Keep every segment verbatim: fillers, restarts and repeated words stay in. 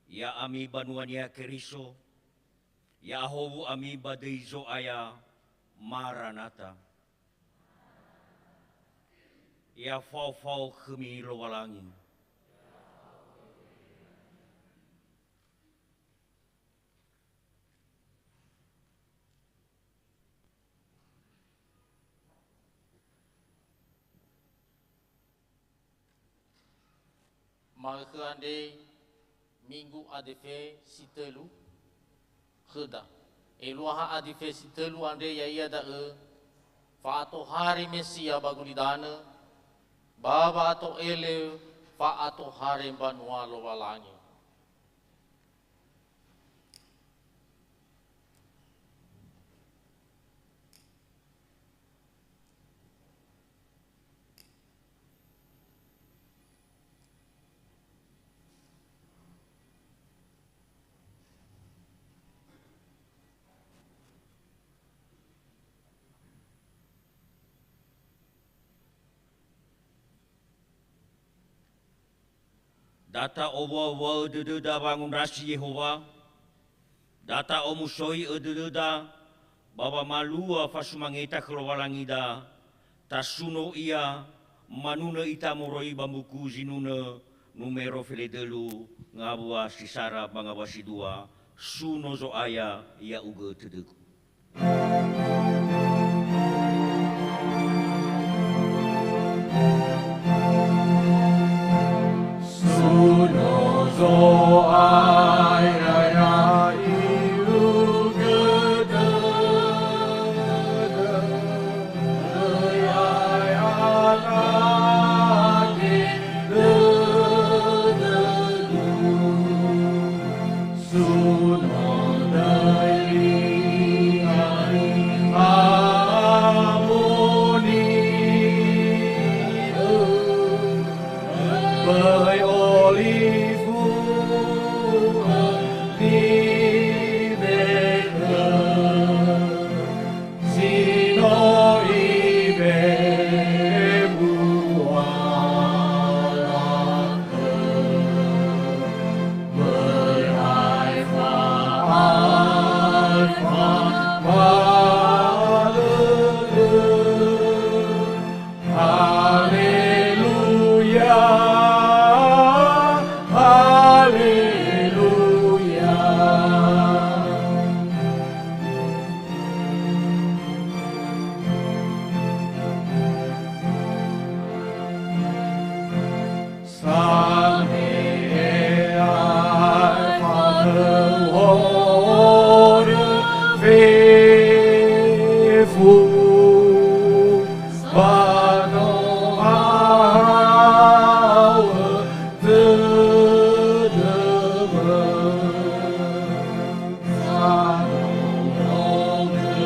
Ya'ami banua-Nia Keriso, ya'ahowu ami ba döi Zo'aya, Maranata. Ya faofao khömi Lowalangi. Ma'ökhö andre minggu adefe si tölu khöda. Eluaha adefe si tölu andre ya'ia da'ö fa'atohare Mesia ba gulidanö, ba wa'ato'ele fa'atohare mbanua Lowalangi. Da ta'owuawua'ö dödöda wangondrasi Yehowa, da ta'omusoi'ö dödöda ba wamalua fasumangeta khö Lowalangida, tasuno Ia, manunö ita moroi ba mbuku Zinunö numero feledölu, ngawua si sara ba ngawua si dua, suno Zo'aya, ya'ugö tödögu. Suno Zo'aya, ya'ugö tödögu. Böi olifu nibekö, si no ibe'e buala. Böi aefa, aefa, ba dödö. Haleluya, haleluya. Same'e aefa khöu horö fefu, ba no ahao'ö tödömö. Sanondrogö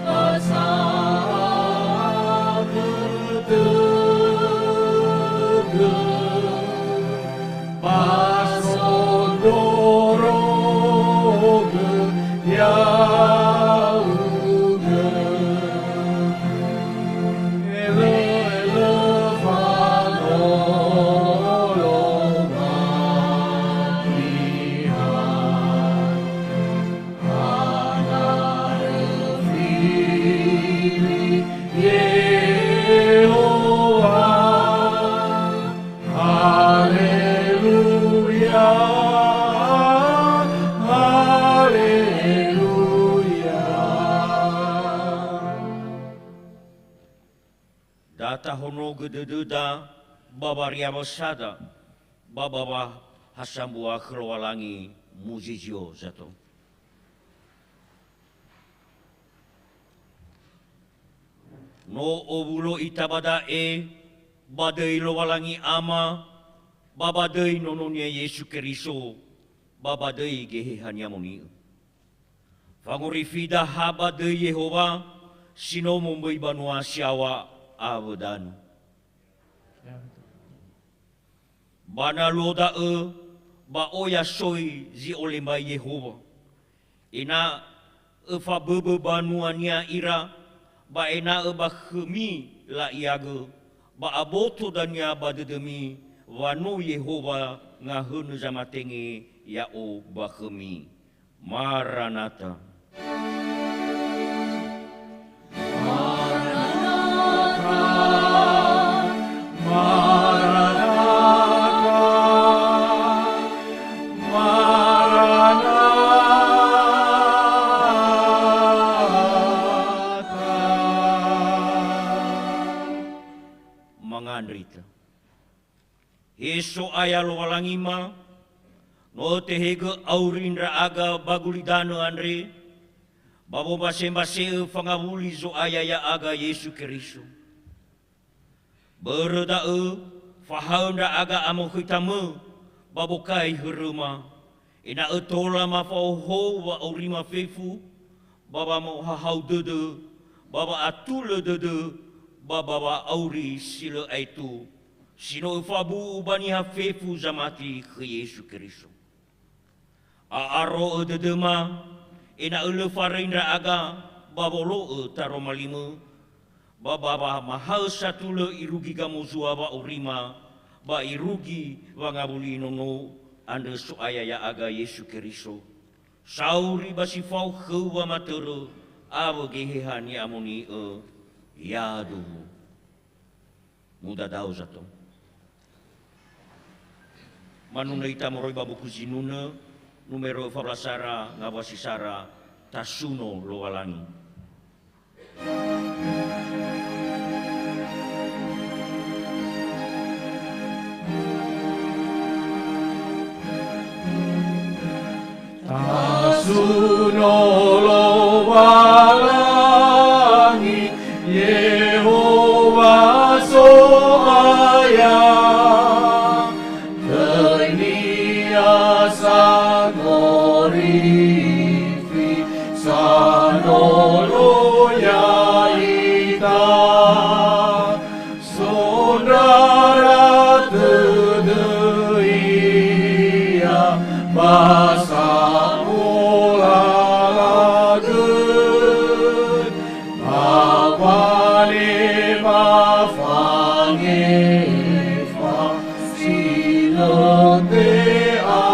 ba sa'akhö tödömö, ba sondrorogö ya'ugö. Elö, elö, fano Lowalangi. Ana'ö fili Yehowa. Haleluya, haleluya. Da tahonogö dödöda ba wariawösada, ba ba wahasambua khö Lowalangi muzizio zato. No owulo ita ba da'e, ba döi Lowalangi Ama, ba ba döi Nono-Nia Yesu Keriso, ba ba döi Geheha Ni'amoni'ö. Fangorifida ha ba döi Yehowa, si no momböi banua si yaŵa awö danö. Ba na luo da'ö, ba oya soi zi olembai Yehowa. Ena'ö faböbö banua-Nia ira, ba ena'ö ba khömi la'iagö, ba aboto dania ba dödömi, wa no Yehowa ngahönö zamatenge ya'o ba khömi. Maranatha. Maranatha. Maranatha. Maranatha. Mangandrö ita. He So'aya Lowalangima, no Ötehegö auri ndra'aga ba gulidanö andre, ba wombasembase'ö fangawuli Zo'aya ya'aga Yesu Keriso. Börö da'ö, fahaö ndra'aga amökhöi Tamö, ba bokai höröma, ena'ö tola mafaohou wa'aurima fefu, ba wamohahau dödö, ba wa'atulö dödö, ba ba wa'auri si lö aetu, si no Öfabu'u ba niha fefu zamati khö Yesu Keriso. A'aro'ö dödöma, ena'ö lö faröi ndra'aga ba wolo'ö taroma limö, ba ba wamahaö satulö irugi gamozua wa'aurima, Ba irugi wangawuli nonou andrö So'aya ya'aga Yesu Keriso, sauri ba si fao khöu wamatörö awö Geheha Ni'amoni'ö yaduhu. Mudadao zato. Manunö ita moroi ba mbuku Zinunö, numero öfa wlasara ngawua si sara, Tasuno Lowalangi. Tasuno Lowalangi, Yehowa So'aya, töi-Nia sangorifi, sanolo ya'ita. Sondrara tödö Ia ba samolala göi, ba wanema fangefa si lö te'asiwai.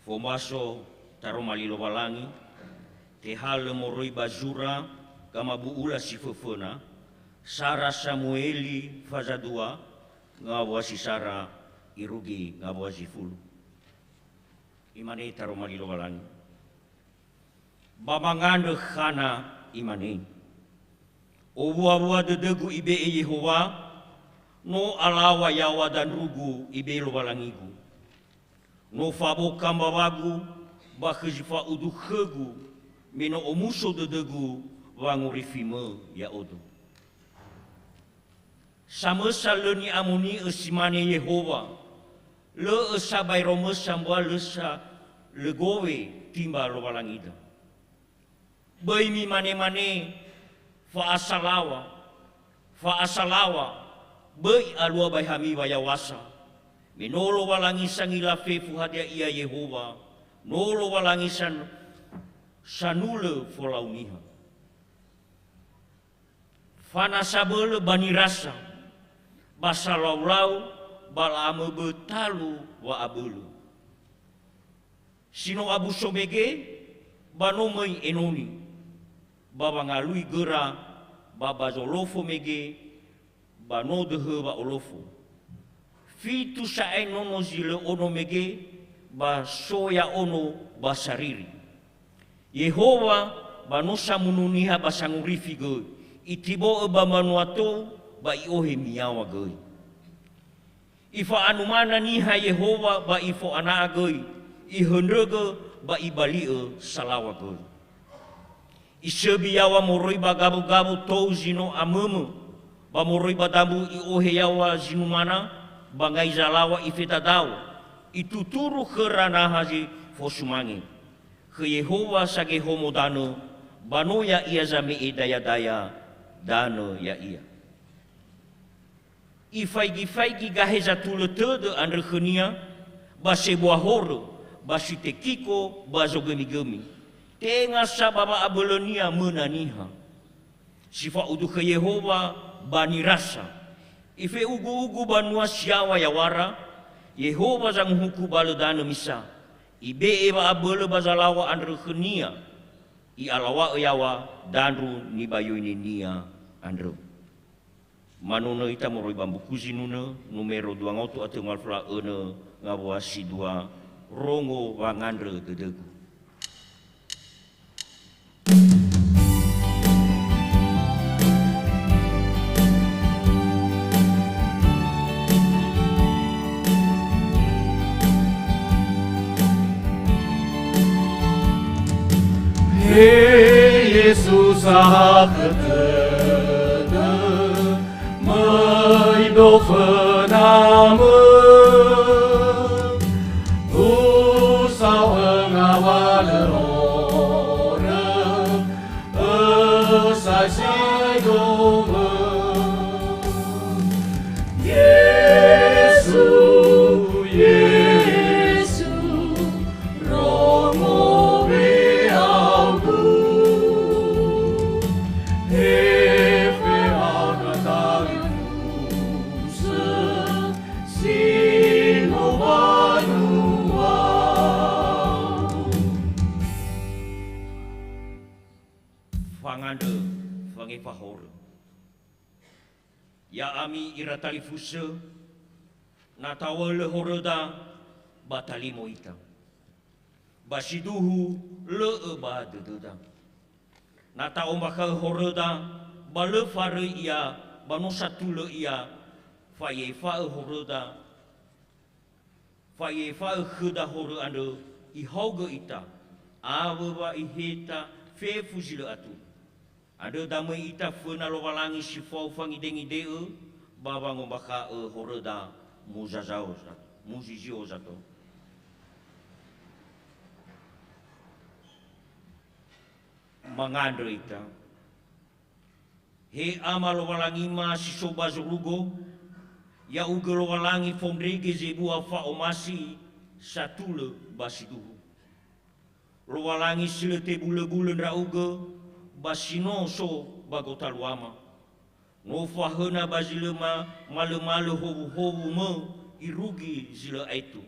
Fombaso taroma li Lowalangi, tehalö moroi ba zura gamabu'ula si föföna, sara Samueli fazadua, ngawua si sara irugi ngawua zi fulu. Imane taroma li Lowalangi. Ba mangandrö Khana, imane, "Owuawua dödögu ibe'e Yehowa, no alaŵa yaŵa dandrugu ibe'e Lowalangigu. No faboka mbawagu ba khö zi fa'udu khögu, me no omuso dödögu wangorifimö Ya'odo." Samösa lö ni'amoni'ö si mane Yehowa, lö'ö sa baero mö sambua lö sa lö gowe timba Lowalangida. Böi mimane-mane, "Fa'asalaŵa, fa'asalaŵa," böi alua ba hami wayaw̃asa. Me no Lowalangi sangila fefu hadia ia Yehowa, no Lowalangi san-, sanulö folau niha. Fana sabölö ba nirasa, ba salaulau, ba la'amöbö talu wa'abölö. Si no abu so mege, ba no möi enoni, ba wangalui göra, ba ba zolofo mege, ba no döhö wa'olofo. Fitu sa'ae nono zi lö ono mege, ba so ya'ono ba sariri. Yehowa ba no samunu niha ba sangorifi göi, itibo'ö ba mbanua tou, ba i'ohe miyaŵa göi. Ifa'anumana niha Yehowa ba ifo'ana'a göi, ihöndrögö ba ibali'ö salaŵa göi. Isöbi yaŵa moroi ba gawugawu tou zi no amömö, ba moroi ba dambu i'ohe yaŵa zinumana, ba ngai zalaŵa ifedadaŵa, ituturu khöra naha zi fosumange. Khö Yehowa sagehomo danö, ba no ya'ia zame'e dayadaya, danö ya'ia. Ifaigi-faigi gahe zatulö tödö andrö khönia, ba sebua horö, ba si tekiko ba zogömigömi. Tenga sa ba wa'abölönia möna niha. Si fa'udu khö Yehowa ba nirasa. Ife'ugu-ugu banua si yaŵa yaw̃ara, Yehowa zanguhuku ba lö danö misa. Ibe'e wa'abölö ba zalaŵa andrö khönia. I'alaŵa'ö yaŵa dandru nibayöininia andrö. Manunö ita moroi ba mbuku Zinunö, numero dua ngaotu a tölu ngawulu a fala önö ngawua si dua, rongo wangandrö dödögu. He Yesu, sahakhö tödö, möi do fönamö, usaohö ngawalö horö, ösaesae domö. Yesu, Yesu, rongo we'augö. He Fangandrö fangefa horö. Ya'ami ira talifusö, na taŵa'ö lö horöda, ba talimo ita. Ba siduhu, lö'ö ba dödöda. Na ta'ombakha'ö horöda, ba lö faröi ia, ba no satulö ia, fa'e'efa'ö horöda, fa'e'efa'ö khöda horö andrö, ihaogö ita, awö wa iheta fefu zi lö atulö. Andrö damöi ita föna Lowalangi si fao fangidengide'ö ba wangombakha'ö horöda muzazaoza, muzizioza to. Mangandrö ita. He Ama Lowalangima si so ba zorugo, Ya'ugö Lowalangi fondrege zebua fa'omasi satulö ba siduhu. Lowalangi si lö tebulöbulö ndra'ugö, ba si no so ba gotaluama. No fahöna ba zi lö ma-, malömalö howuhowumö irugi zi lö aetu.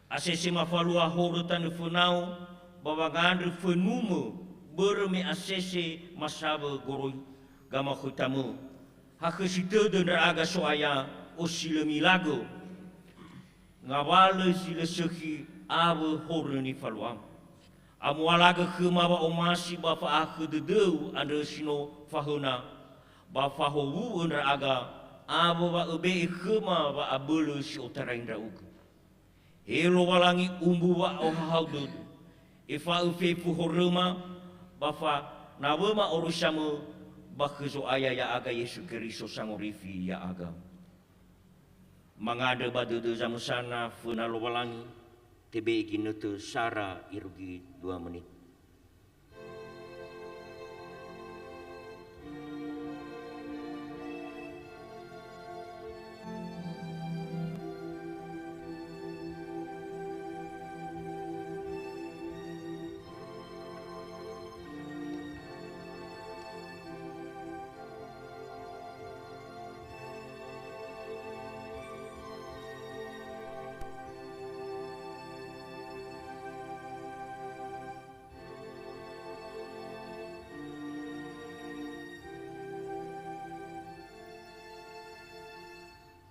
Asese mafalua horö tanö fönao, ba wangandrö fönumö, börö me asese masawö goroi gamakhoitamö. Hakhösi tödö ndra'aga So'aya, o si lö milagö. Ngawalö zi lö sökhi awö horö nifaluama. Amualagö khöma wa'omasi ba fa'ahakhö dödöu andrö si no fahöna, ba fahowu'ö ndra'aga, awö wa öbe'e khöma wa'abölö si otarai ndra'ugö. He Lowalangi umbu wa'ohahau dödö, efa'ö fefu horöma, ba fanawöma oroisamö ba khö Zo'aya ya'aga Yesu Keriso Sangorifi ya'aga. Mangandrö ba dödö zamösana föna Lowalangi, tebe'e ginötö sara irugi dua menit.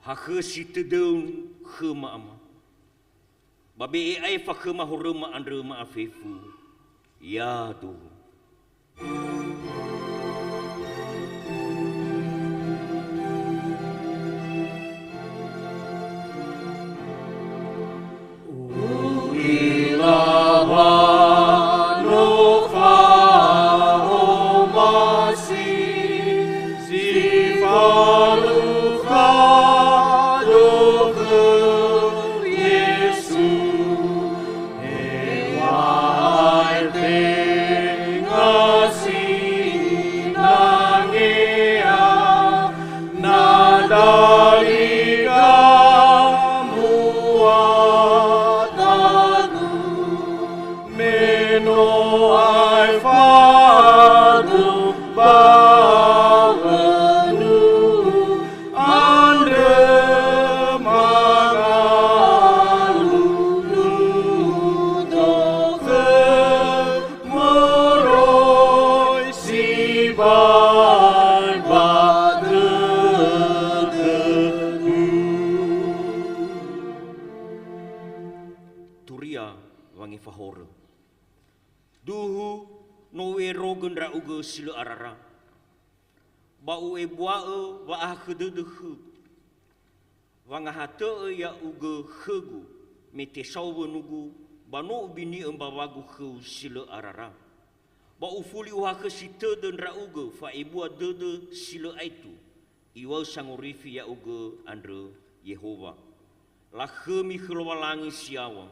Hakhösi tödöu khöma, Ama. Ba be'e aefa khöma horöma andrö ma'afefu. Yaduhu. U'ila wa no fa'omasi, si falukha dökhö Yesu, hew̃a'ae tenga sinangea, na dali gamuatagu. Me no aefa döu ba wönu andrö mangalulu dökhö moroi sibai ba dödögu. Turia wangefa horö. Duhu no u'erogö ndra'ugö si lö arara, ba u'ebua'ö wa'ahakhö dödö khögu. Wangahatö'ö ya'ugö khögu, me tesao wönugu, ba no ubini'ö mbawagu khöu si lö arara. Ba ufuli uhakhösi tödö ndra'ugö fa'ebua dödö si lö aetu, iŵa'ö sangorifi ya'ugö andrö Yehowa. Lakhömi khö Lowalangi si yaŵa.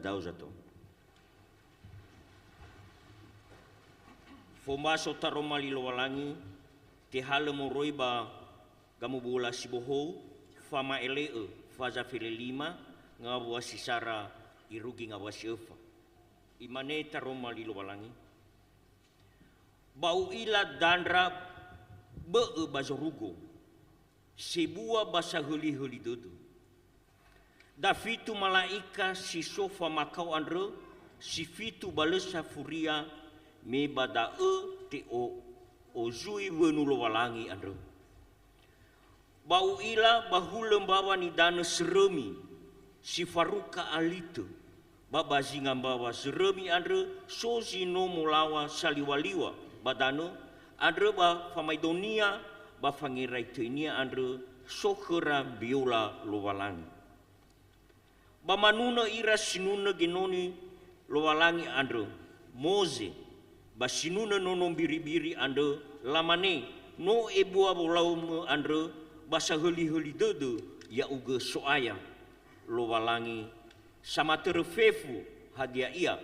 Da'ö zato. Fombaso taroma li Lowalangi, tehalö moroi ba gamobula si bohou, fama'ele'ö, faza felelima, ngawua si sara, irugi ngawua si öfa. Imane taroma li Lowalangi, "Ba u'ila dandra bö'ö ba zorugo, sebua ba sahölihöli dödö. Dafitu mala'ika si so famakao andrö, si fitu ba lö safuria, me ba da'ö te'o-, ozui wönu Lowalangi andrö. Ba u'ila ba hulö mbawa nidanö sörömi, si faruka alitö, ba ba zinga mbawa sörömi andrö so zi no molaŵa saliŵaliŵa ba danö andrö ba famaedonia ba fangeraitõinia andrö so khöra mbiola Lowalangi. Ba manunö ira sinunö genoni Lowalangi andrö, Moze, ba sinunö nono mbiribiri andrö, lamane, 'No ebua wolaumö andrö ba sahölihöli dödö, ya'ugö So'aya, Lowalangi, samatörö fefu hadia ia,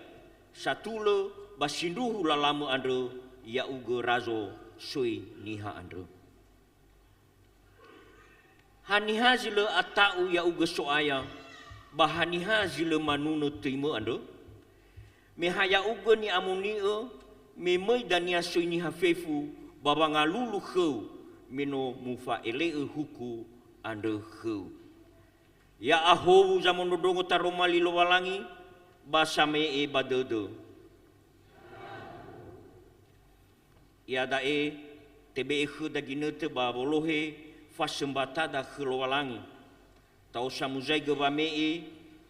satulö ba sindruhu lalamö andrö, ya'ugö Razo Soi Niha andrö.' Haniha zi lö ata'u ya'ugö So'aya, ba haniha zi lö manunö töimö andrö? Me ha ya'ugö ni'amoni'ö, me möi dania soi niha fefu ba wangalulu khöu, me no mufa'ele'ö huku andrö khöu. Ya'ahowu zamondrondrongo taroma li Lowalangi, ba same'e ba dödö. Iada'e tebe'e khöda ginötö ba wolohe fasömbatada khö Lowalangi. Ta'osa muzaigö wame'e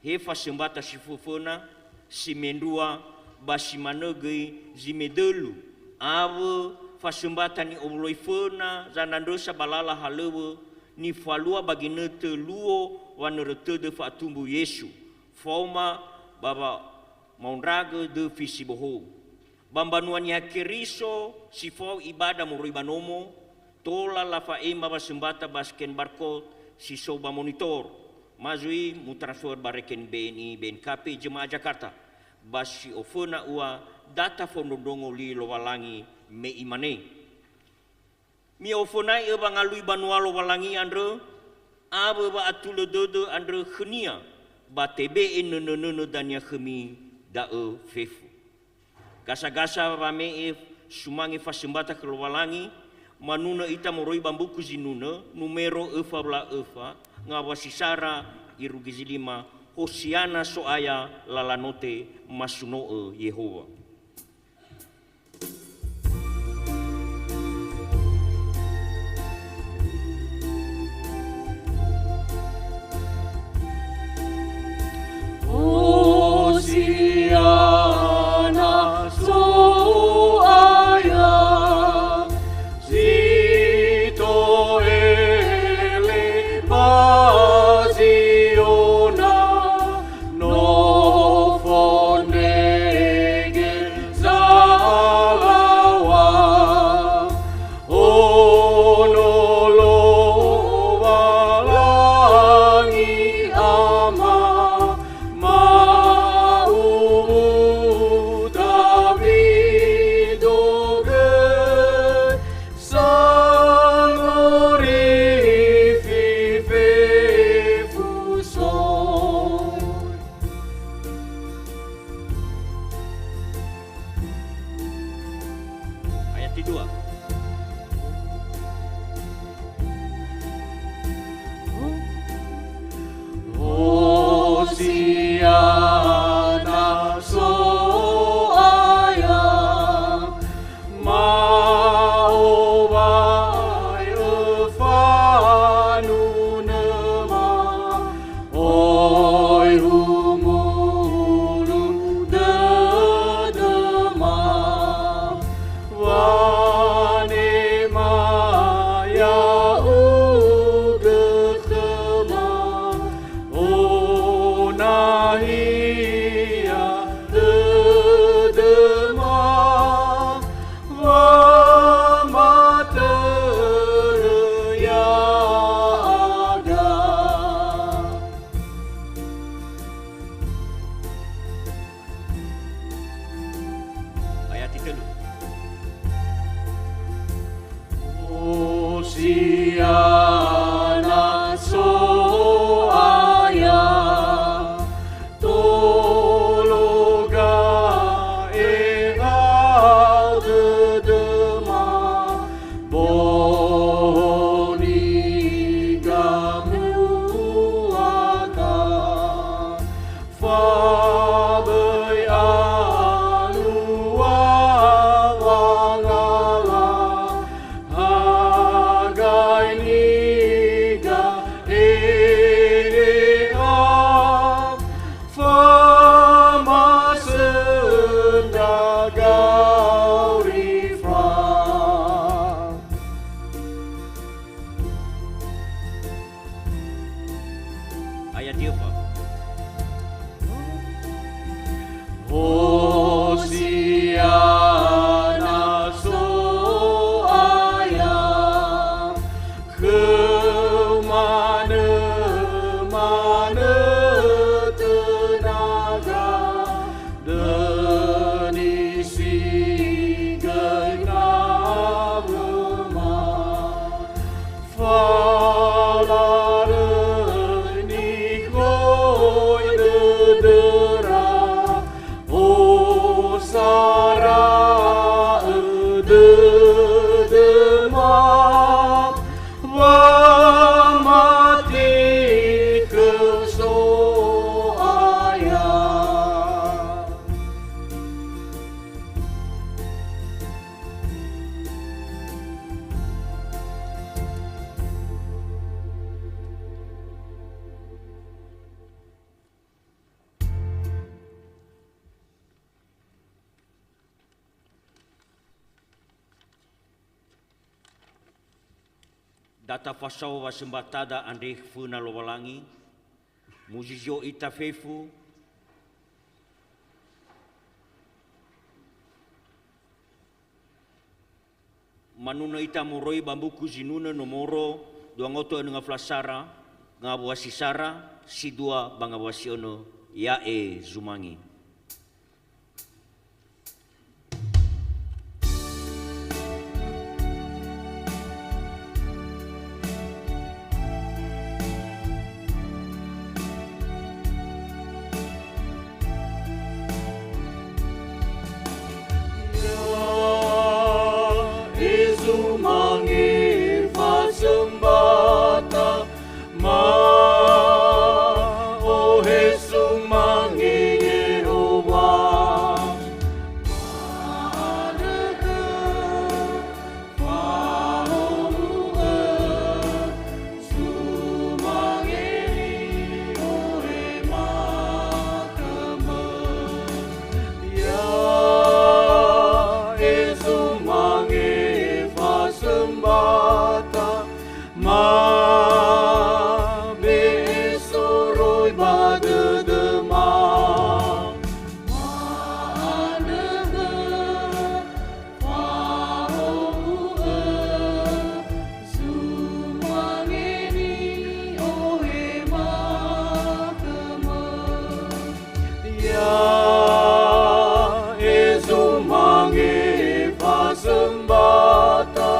he fasömbata si föföna, si mendrua, ba si manö göi zi medölu, awö fasömbata ni'owoloi föna zanandrösa ba lala halöŵö, nifalua ba ginötö luo wanörö tödö fa'atumbu Yesu, faoma ba wa-, maondragö döfi si bohou. Ba mbanua Niha Keriso si fao ibada moroi ba nomo, tola lafa'ema wasömbata ba scan barcode si so ba monitor. Ma zui mutransfer ba rekening B N I, B N K P Jemaah Jakarta. Ba si oföna ua data fondrondrongo li Lowalangi me imane, "Mi'oföna'i'ö wangalui banua Lowalangi andrö, awö wa'atulö dödö andrö khönia, ba tebe'e nönö-nönö dania khömi da'ö fefu." Gasa-gasa wame'e sumange fasömbata khö Lowalangi, manunö ita moroi ba mbuku zinunö, numero öfa wulu a öfa, ngawua si sara, irugi zi lima, Hosiana So'aya, lala note, masuno'ö Yehowa. Hosiana So'aya, si to'ele ba Ziona, no fondrege zalaŵa. Ono Lowalangi Ama, ma'uwu Dawido göi, sangorifi fefu soi. Ayat kedua. Hosiana So'aya, ma'owai öfanunöma, oi humulu dödöma, wanema ya'ugö khöma, onahia dödöma, wamatörö ya'aga. Da tafasao wasõmbatada andre föna Lowalangi, muzizio ita fefu, manunö ita moroi ba mbuku Zinunö nomoro dua ngoto enö ngafla sara, ngawua si sara, si dua ba ngawua si önö, ya'e zumangi. Ya'e zumange fasömbata, ma'ohe sumange Yehowa. Ma'andrö khö fahowu'ö, sumange ni'ohema khömö. Ya'e zumange fasömbata, mabe'e soroi ba dödöma. Ma'andrö khö fahowu'ö, sumange ni'ohema khömö. Ya'e zumange fasömbata,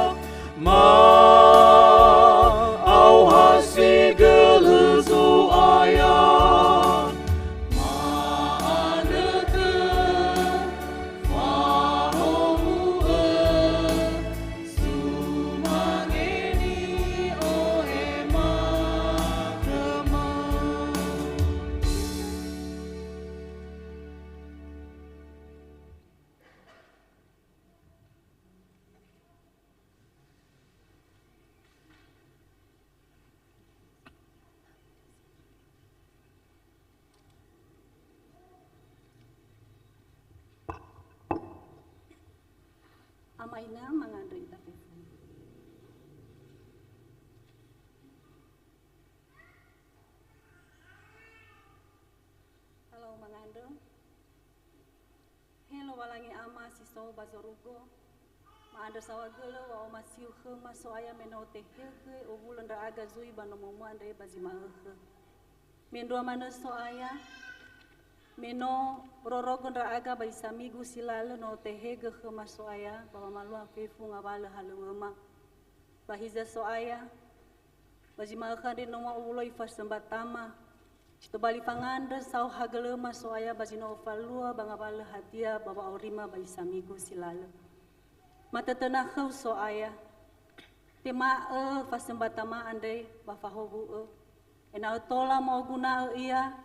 ma'aohasi gölö Zo'aya. Ma'andrö khö fahowu'ö, sumange ni'ohema khömö. Ama ina mangandrö ita fefu. Halo mangandrö. He Lowalangi Ama si so ba zorugo, ma'andrö saohagölö wa'omasiu khöma So'aya me no tehegö owulö ndra'aga zui ba nomomö andre ba zi ma'ökhö. Mendrua manö So'aya, me no rorogö ndra'aga ba isamigu si lalö no tehegö khöma So'aya ba wamalua fefu ngawalö halöŵöma. Ba hiza So'aya, ba zi ma'ökhö andre no ma'owuloi fasömbatama, si tobali fangandrö saohagölöma So'aya ba zi no ofalua ba ngawalö hadia ba wa'aurima ba isamigu si lalö. Matötöna khöu So'aya, tema'ö fasömbatama andre ba fahowu'ö, ena'ö tola ma'oguna'ö ia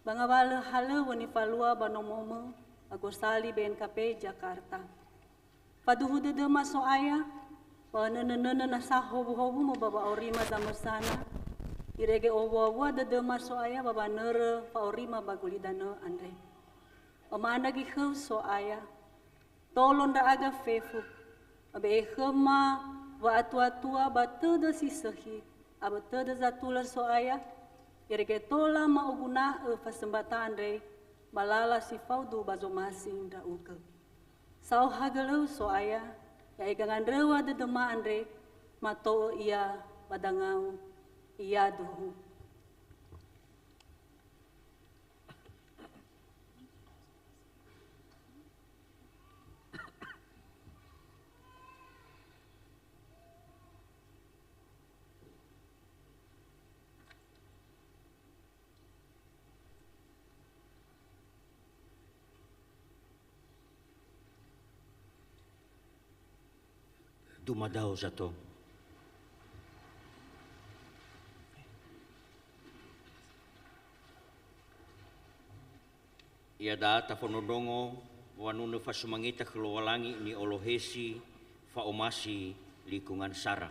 ba ngawalö halöŵö nifalua ba nomomö ba gosali B N K P Jakarta. Faduhu dödöma So'aya, ba önönö-nönö nasa howuhowumö ba wa'aurima zamösana, irege owua-wua dödöma So'aya ba wanörö fa'aurima ba gulidanö andre. Ba ma'andragi khöu So'aya, tolo ndra'aga fefu, ba be'e khöma wa'atua-tua ba tödö si sökhi, awö tödö zatulö So'aya, irege tola ma'oguna'ö fasömbata andre ba lala si faudu ba zomasi ndra'ugö. Saohagölöu So'aya, ya'e gangandröŵa dödöma andre, mato'ö ia ba dangau, ia duhu. Dumadao zato. Iada'a tafondrondrongo wanunö fasumangeta khö Lowalangi ni'olohesi fa'omasi likungan sara.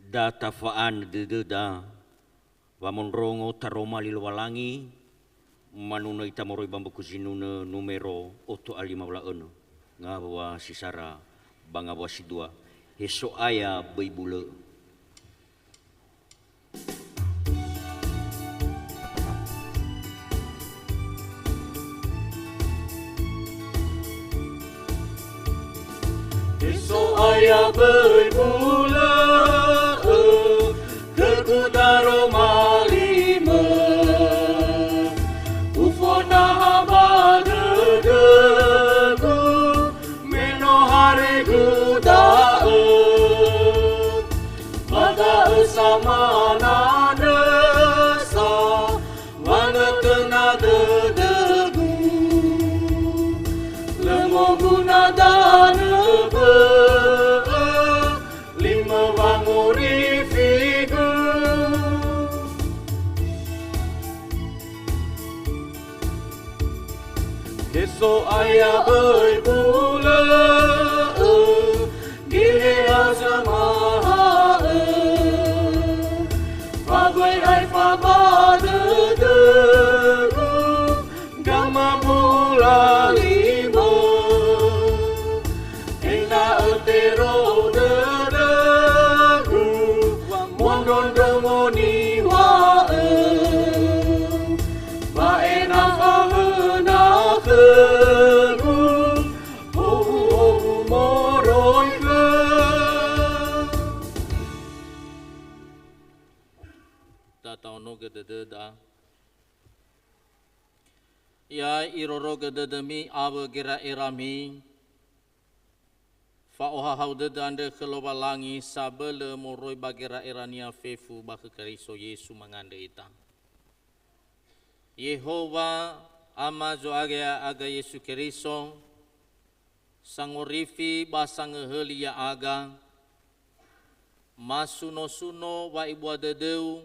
Da tafa'anö dödöda wamondrongo taroma li Lowalangi, manunö ita moroi ba mbuku zinunö numero oto a lima wa'ölö, ngawua si sara ba ngawua si dua, He So'aya böi bulö'ö. He So'aya böi bulö'ö khögu daroma limö. Ufonaha ba dödögu, me no haregu da'ö. Ba da'ö samananösa, wanötöna dödögu. Lö moguna danö bö'ö, limö wangorifigu. He So'aya böi bulö'ö, Geheha zamaha'ö, fagöi aefa ba dödögu, gamabu'u lalimö. Ena'ö terou dödögu, wamondrondrongo niŵa'ö, ba ena'ö fahöna khögu, Howuhowu moroi khö. Da ta'onogö dödöda. Ya irorogö dödömi awö gera'erami, fa'ohahau dödö andrö khö Lowalangi sabölö moroi ba gera'erania fefu ba khö Keriso Yesu mangandrö ita. Yehowa, Ama Zo'aya ya'aga Yesu Keriso, Sangorifi ba Sangöhöli ya'aga, masunosuno wa'ebua dödöu,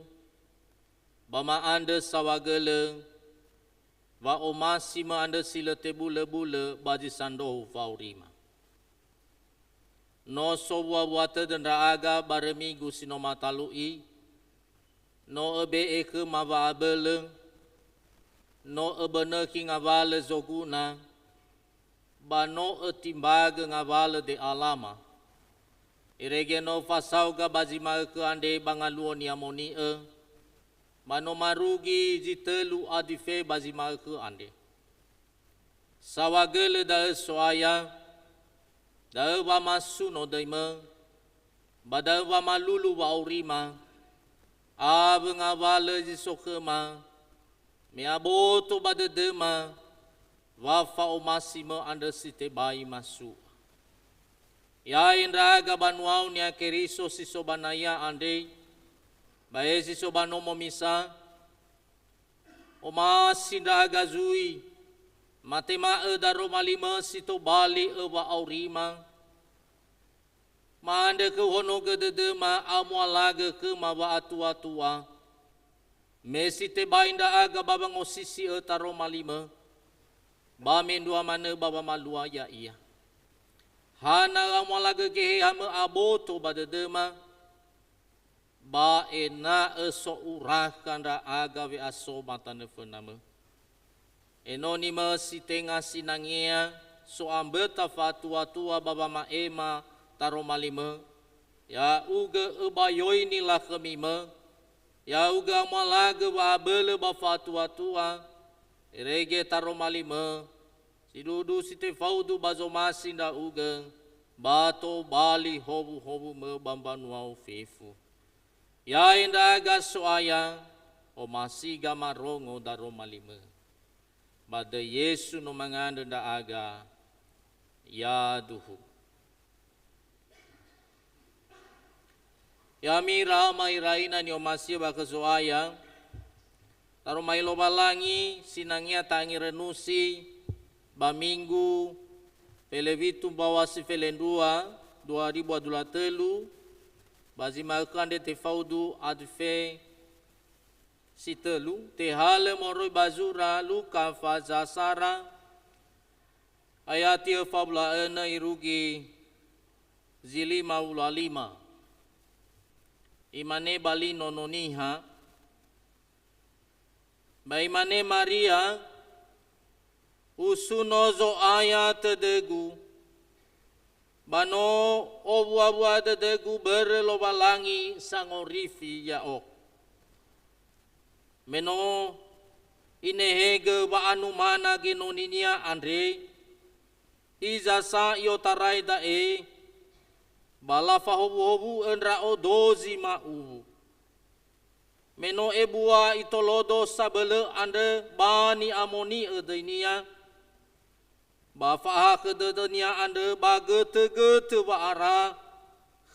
ba ma'andrö saohagölö, wa'omasimö andrö si lö tebulöbulö ba zi sandrohu fa'aurima. No sowuawua tödö ndra'aga ba römigu si no matalu'i, no öbe'e khöma wa'abölö, no öbönökhi ngawalö zoguna, ba no ötimbagö ngawalö de'alama. Irege no fasaoga ba zi ma'ökhö andre ba ngaluo ni'amoni'ö, ba no marugi zi tölu adife ba zi ma'ökhö andre. Saohagölö da'ö So'aya, da'ö wamasuno döimö, ba da'ö wamalulu wa'aurima, awö ngawalö zi so khöma, me aboto ba dödöma, wa fa'omasimö andrö si tebai masu'a. Ya'e ndra'aga banuau Niha Keriso si so ba naiya andre, ba he si so ba nomo misa, omasi ndra'aga zui, matema'ö daroma limö si tobali öwa'aurima, ma'andrö khöu honogö dödöma amualagö khöma wa'atuatua, me si tebai ndra'aga ba wangosisi'ö taroma limö, ba mendrua manö ba wamalua ya'ia. Hana amualagö Gehehamö aboto ba dödöma, ba ena'ö so'urakha ndra'aga we'asoma tanö fönamö. Enonimö si tenga sinangea so'amböta fa'atuatua ba wama'ema taroma limö, ya'ugö öbayoini lakhömimö, ya'ugö amualagö wa'abölö ba fa'atuatua, irege taroma limö, sindruhundruhu si tefaudu ba zomasi ndra'ugö, ba tobali howuhowumö ba mbanuau fefu. Ya'e ndra'aga So'aya, omasi gamarongo daroma limö. Ba döi Yesu no mangandrö ndra'aga, yaduhu. Ya'ami ira ama ira ina ni'omasi'ö ba khö Zo'aya, taroma Lowalangi sinangea ta'angerönusi ba Minggu felewitu mbaŵa si felendrua, dua ribu dua puluh telu, ba zi ma'ökhö andre tefaudu Advent si tölu, tehalö moroi ba zura Luka faza sara, ayati öfa wulu a önö irugi zi lima wulu a lima. Imane ba li Nono Niha, ba imane Maria, "Usuno Zo'aya tödögu, ba no owuawua dödögu börö Lowalangi sangorifi ya'o." Me no inehegö wa'anumana genoninia andre, hiza sa i'otarai da'e, ba lafahowuhowu'ö ndra'o dozi ma'uwu. Me no ebua itolodo sabölö andrö ba ni'amoni'ö döinia, ba fa'ahakhö dödönia andrö ba götögötö wa'ara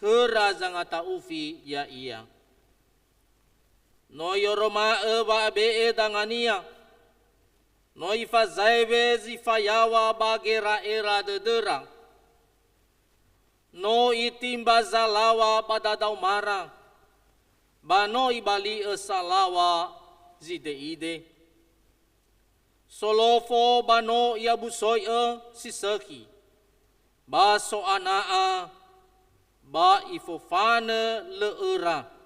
khöra zangata'ufi ya'ia. No i'oroma'ö wa'abe'e dangania, no ifazaewe zi fayaŵa ba gera'era dödöra, no itimba zalaŵa ba dadaomara, ba no ibali'ö salaŵa zide'ide. Solofo ba no i'abusoi'ö si sökhi, ba so'ana'a, ba ifofanö lö'öra.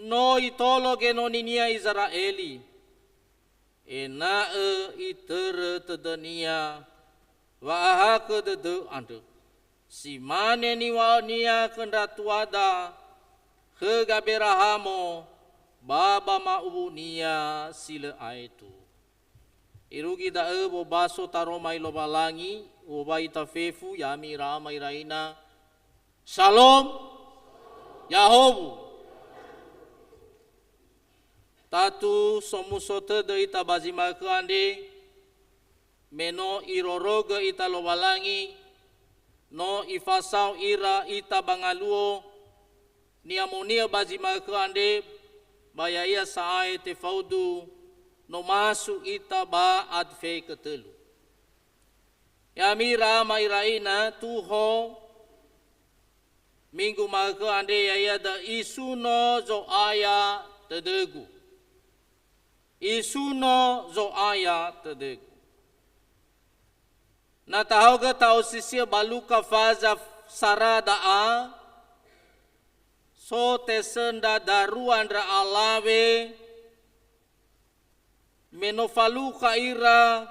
No itolo genoninia Izera'eli, ena'ö itörö tödönia wa'ahakhö dödö andrö. Si mane niŵa'önia khö ndra tuada, khö Gaberahamo, ba ba ma'uwunia si lö aetu. Irugi da'ö wobaso taroma i Lowalangi, u'owai ita fefu, ya'ami ira ama ira ina. Shalom. Yahowu. Tatu somuso tödö ita ba zi ma'ökhö andre, me no irorogö ita Lowalangi, no ifasao ira ita ba ngaluo, ni'amoni'ö ba zi ma'ökhö andre, ba ya'ia sa'ae tefaudu, no masu ita ba Advent tölu. Ya'ami ira ama ira ina, tuho minggu ma'ökhö andre ya'ia da'ö Isuno Zo'aya tödögu. Isuno Zo'aya tödögu. Na tahaogö ta'osisi'ö ba Luka faza sara da'a, so tesö ndra darua ndra alawe, me no falukha ira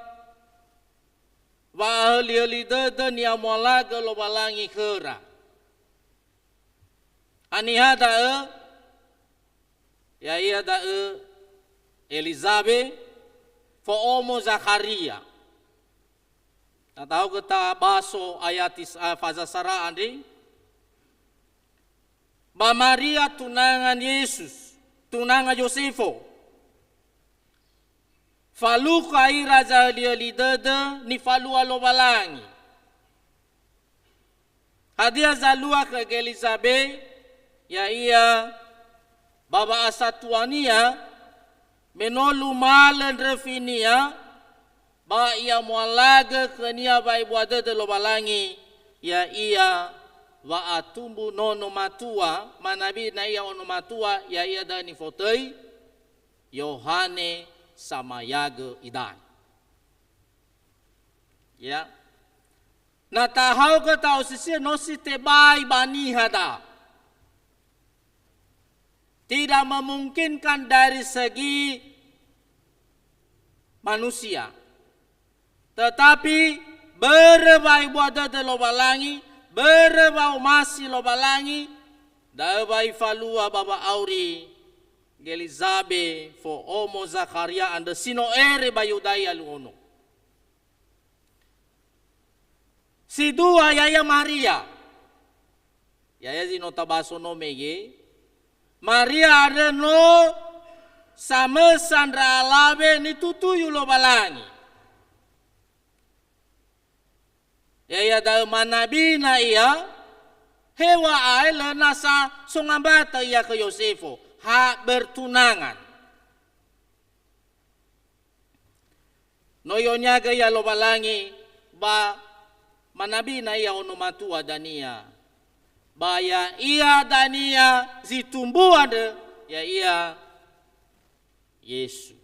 wa'ahölihöli dödö ni'amualagö Lowalangi khöra. Haniha da'ö? Ya'ia da'ö Elizabe, fo'omo Zakharia. Na tahaogö tabaso ayati s-, a, faza sara andre. Ba Maria tunangan Yesus, tunangan Yosefo. Falukha ira zahölihöli dödö nifalua Lowalangi. Hadia zalua khö Gelizabe, ya'ia ba wa'asatuania, me no lumalö ndröfinia, ba i'amualagö khönia wa'ebua dödö Lowalangi, ya'ia wa'atumbu nono matua, manabi na ia ono matua, ya'ia da'ö nifotöi Yohane Samayagö Idanö. Ya. Na tahaogö ta'osisi'ö no si tebai ba niha da'a. Tidak memungkinkan dari segi manusia. Tetapi börö wa'ebua dödö Lowalangi, börö wa'omasi Lowalangi, da'ö wa ifalua ba wa'auri Gelizabe fo'omo Zakharia andrö si no ere ba Yudaya luo no. Si dua ya'ia Maria. Ya'ia zi no tabaso no mege. Maria andrö no samösa ndra alawe nitutuyu Lowalangi. Ya'ia da'ö manabi na ia, heŵa'ae lö nasa songambatö ia khö Yosefo, ha bertunangan. No i'oniagö ia Lowalangi ba manabi na ia ono matua dania. Ba ya'ia dania zi tumbu andrö, ya'ia Yesu.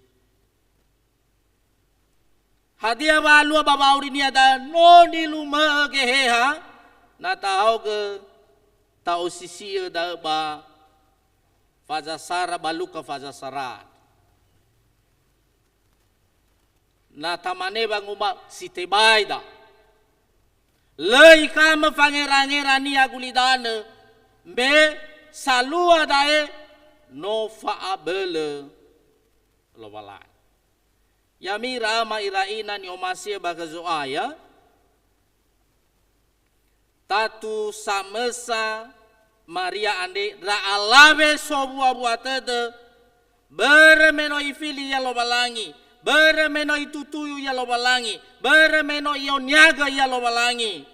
Hadia wa'alua ba wa'aurinia da'ö no nilumö'ö Geheha, na tahaogö ta'osisi'ö da'ö ba Fazasara ba Luka Fazasara. Na tamane wanguma'ö si tebai da. Lö ikamö fangerangera-Nia gulidanö, me salua da'e no fa'abölö Lowalangi. Ya'ami ira ama ira ina ni'omasi'ö ba khö Zo'aya, tatu samösa Maria andre ndra alawe sowua-wua tödö, börö me no ifili ia Lowalangi, börö me no itutuyu ia Lowalangi, börö me no ioniagö ia Lowalangi.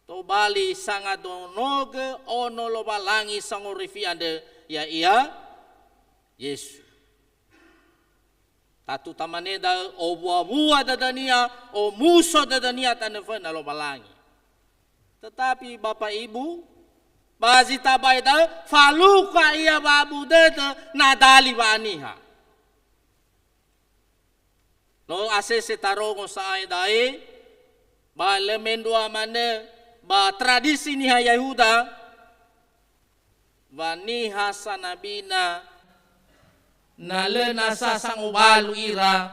Tobali sangadonogö ono Lowalangi sangorifi andrö, ya'ia Yesu. Tatu tamane da'ö, owua-wua dödönia, omuso dödönia tanö föna Lowalangi. Tetapi Bapak Ibu, ba zi tambai da'ö, falukha ia wa'abu dödö na dali wa'aniha. No asese tarongo sa'ae da'e, ba lö mendrua manö ba tradisi niha Yahuda, wa niha sanabina, na lö nasa sangowalu ira,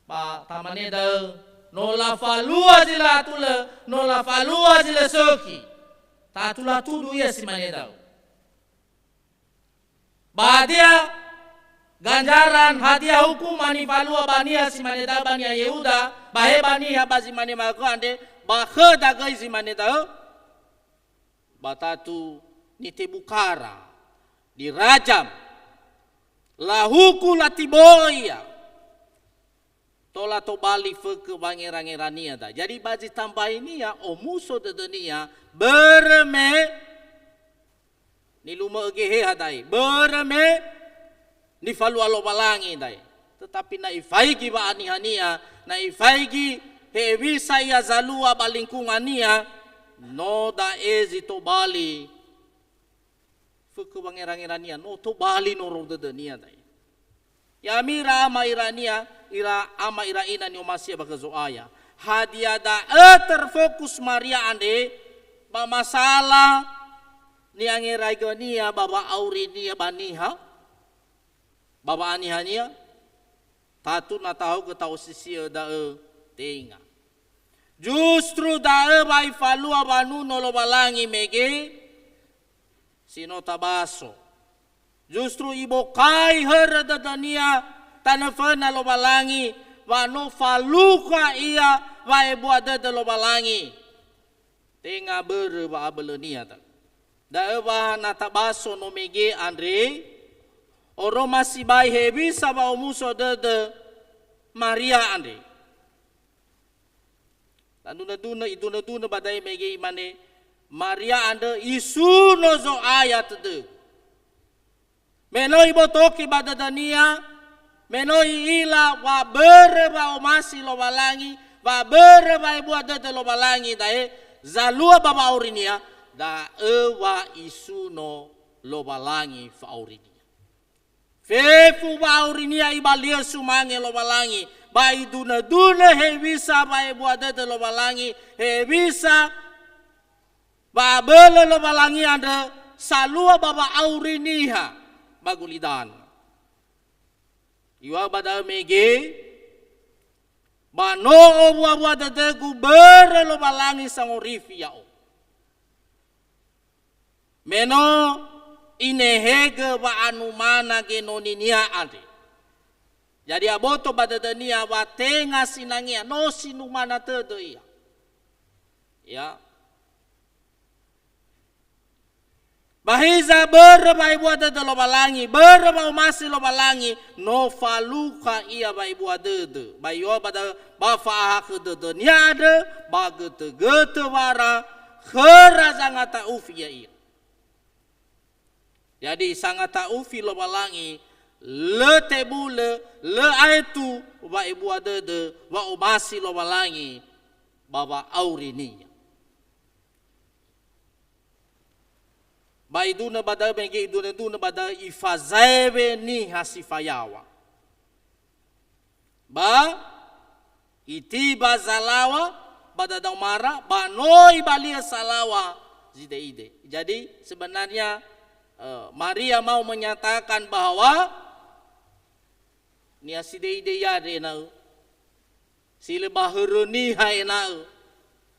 ba tamane da'ö, no lafalua zi lö atulö, no lafalua zi lö sökhi. Tatu latudu ia si mane da'ö. Ba hadia ganjaran, hadia hukuman nifalua ba niha si mane da'ö ba niha Yehuda, ba he ba niha ba zi mane ma'ökhö andre, ba khöda göi zi mane da'ö? Ba tatu nitebukara, dirajam, lahuku latibo'ö ia. Tola tobali fökö wangerangera-Nia da. Jadi ba zi tambainia omuso dödönia, börö me nilumö'ö Geheha da'e, börö me nifalua Lowalangi da'e. Tetapi na ifaigi wa'anihania, na ifaigi hewisa ia zalua ba lingkungannia, no da'e zi tobali fökö wangerangera-Nia, no tobali norou dödönia da'e. Ya'ami ira ama ira nia, ira ama ira ina ni'omasi'ö ba khö Zo'aya. Hadia da'ö terfokus Maria andre ba masalah ni'angeraigönia ba wa'aurinia ba niha? Ba wa'anihania? Tatu na tahaogö ta'osisi'ö da'ö, tenga. Justru da'ö wa ifalua wanuno Lowalangi mege si no tabaso. Justru ibokai hörö dödönia tanö föna Lowalangi, wa no falukha ia wa'ebua dödö Lowalangi. Tenga börö wa'abölönia da-, da'ö wa na tabaso no mege andre, oroma sibai hewisa wa'omuso dödö Maria andre. Ladunö-dunö, idunö-dunö ba da'e mege imane, Maria andrö isuno Zo'aya tödögu. Me no ibotoki ba dödönia, me no i'ila wa börö wa'omasi Lowalangi, wa börö wa'ebua dödö Lowalangi da'e, zalua ba wa'aurinia, da'ö wa isuno Lowalangi fa'aurinia. Fefu wa'aurinia ibali'ö sumange Lowalangi, ba idunö-dunö hewisa wa'ebua dödö Lowalangi, hewisa wa'abölö Lowalangi andrö salua ba wa'auri niha ba gulidanö. Iŵa'ö ba da'ö mege, ba no owua-wua dödögu börö Lowalangi sangorifi ya'o. Me no inehegö wa'anumana genoninia andre. Jadi aboto ba dödönia wa tenga sinangea, no sinumana tödö ia. Ya. Ba hiza börö wa'ebua dödö Lowalangi, börö wa'omasi Lowalangi, no falukha ia wa'ebua dödö. Ba iŵa'ö ba da'ö, ba fa'ahakhö dödönia andrö, ba götö-götö wara, khöra zangata'ufi ya'ia. Jadi sangata'ufi Lowalangi, lö tebulö, lö aetu wa'ebua dödö, wa'omasi Lowalangi ba wa'aurinia. Ba idunö ba da'ö, mege idunö-dunö ba da'ö ifazaewe niha si fayaŵa. Ba itiba zalaŵa ba dadaomara, ba no ibali'ö salaŵa zide'ide. Jadi sebenarnya, eh, Maria mau menyatakan bahwa niha sideide andre ena'ö, si lö ba hörö niha ena'ö,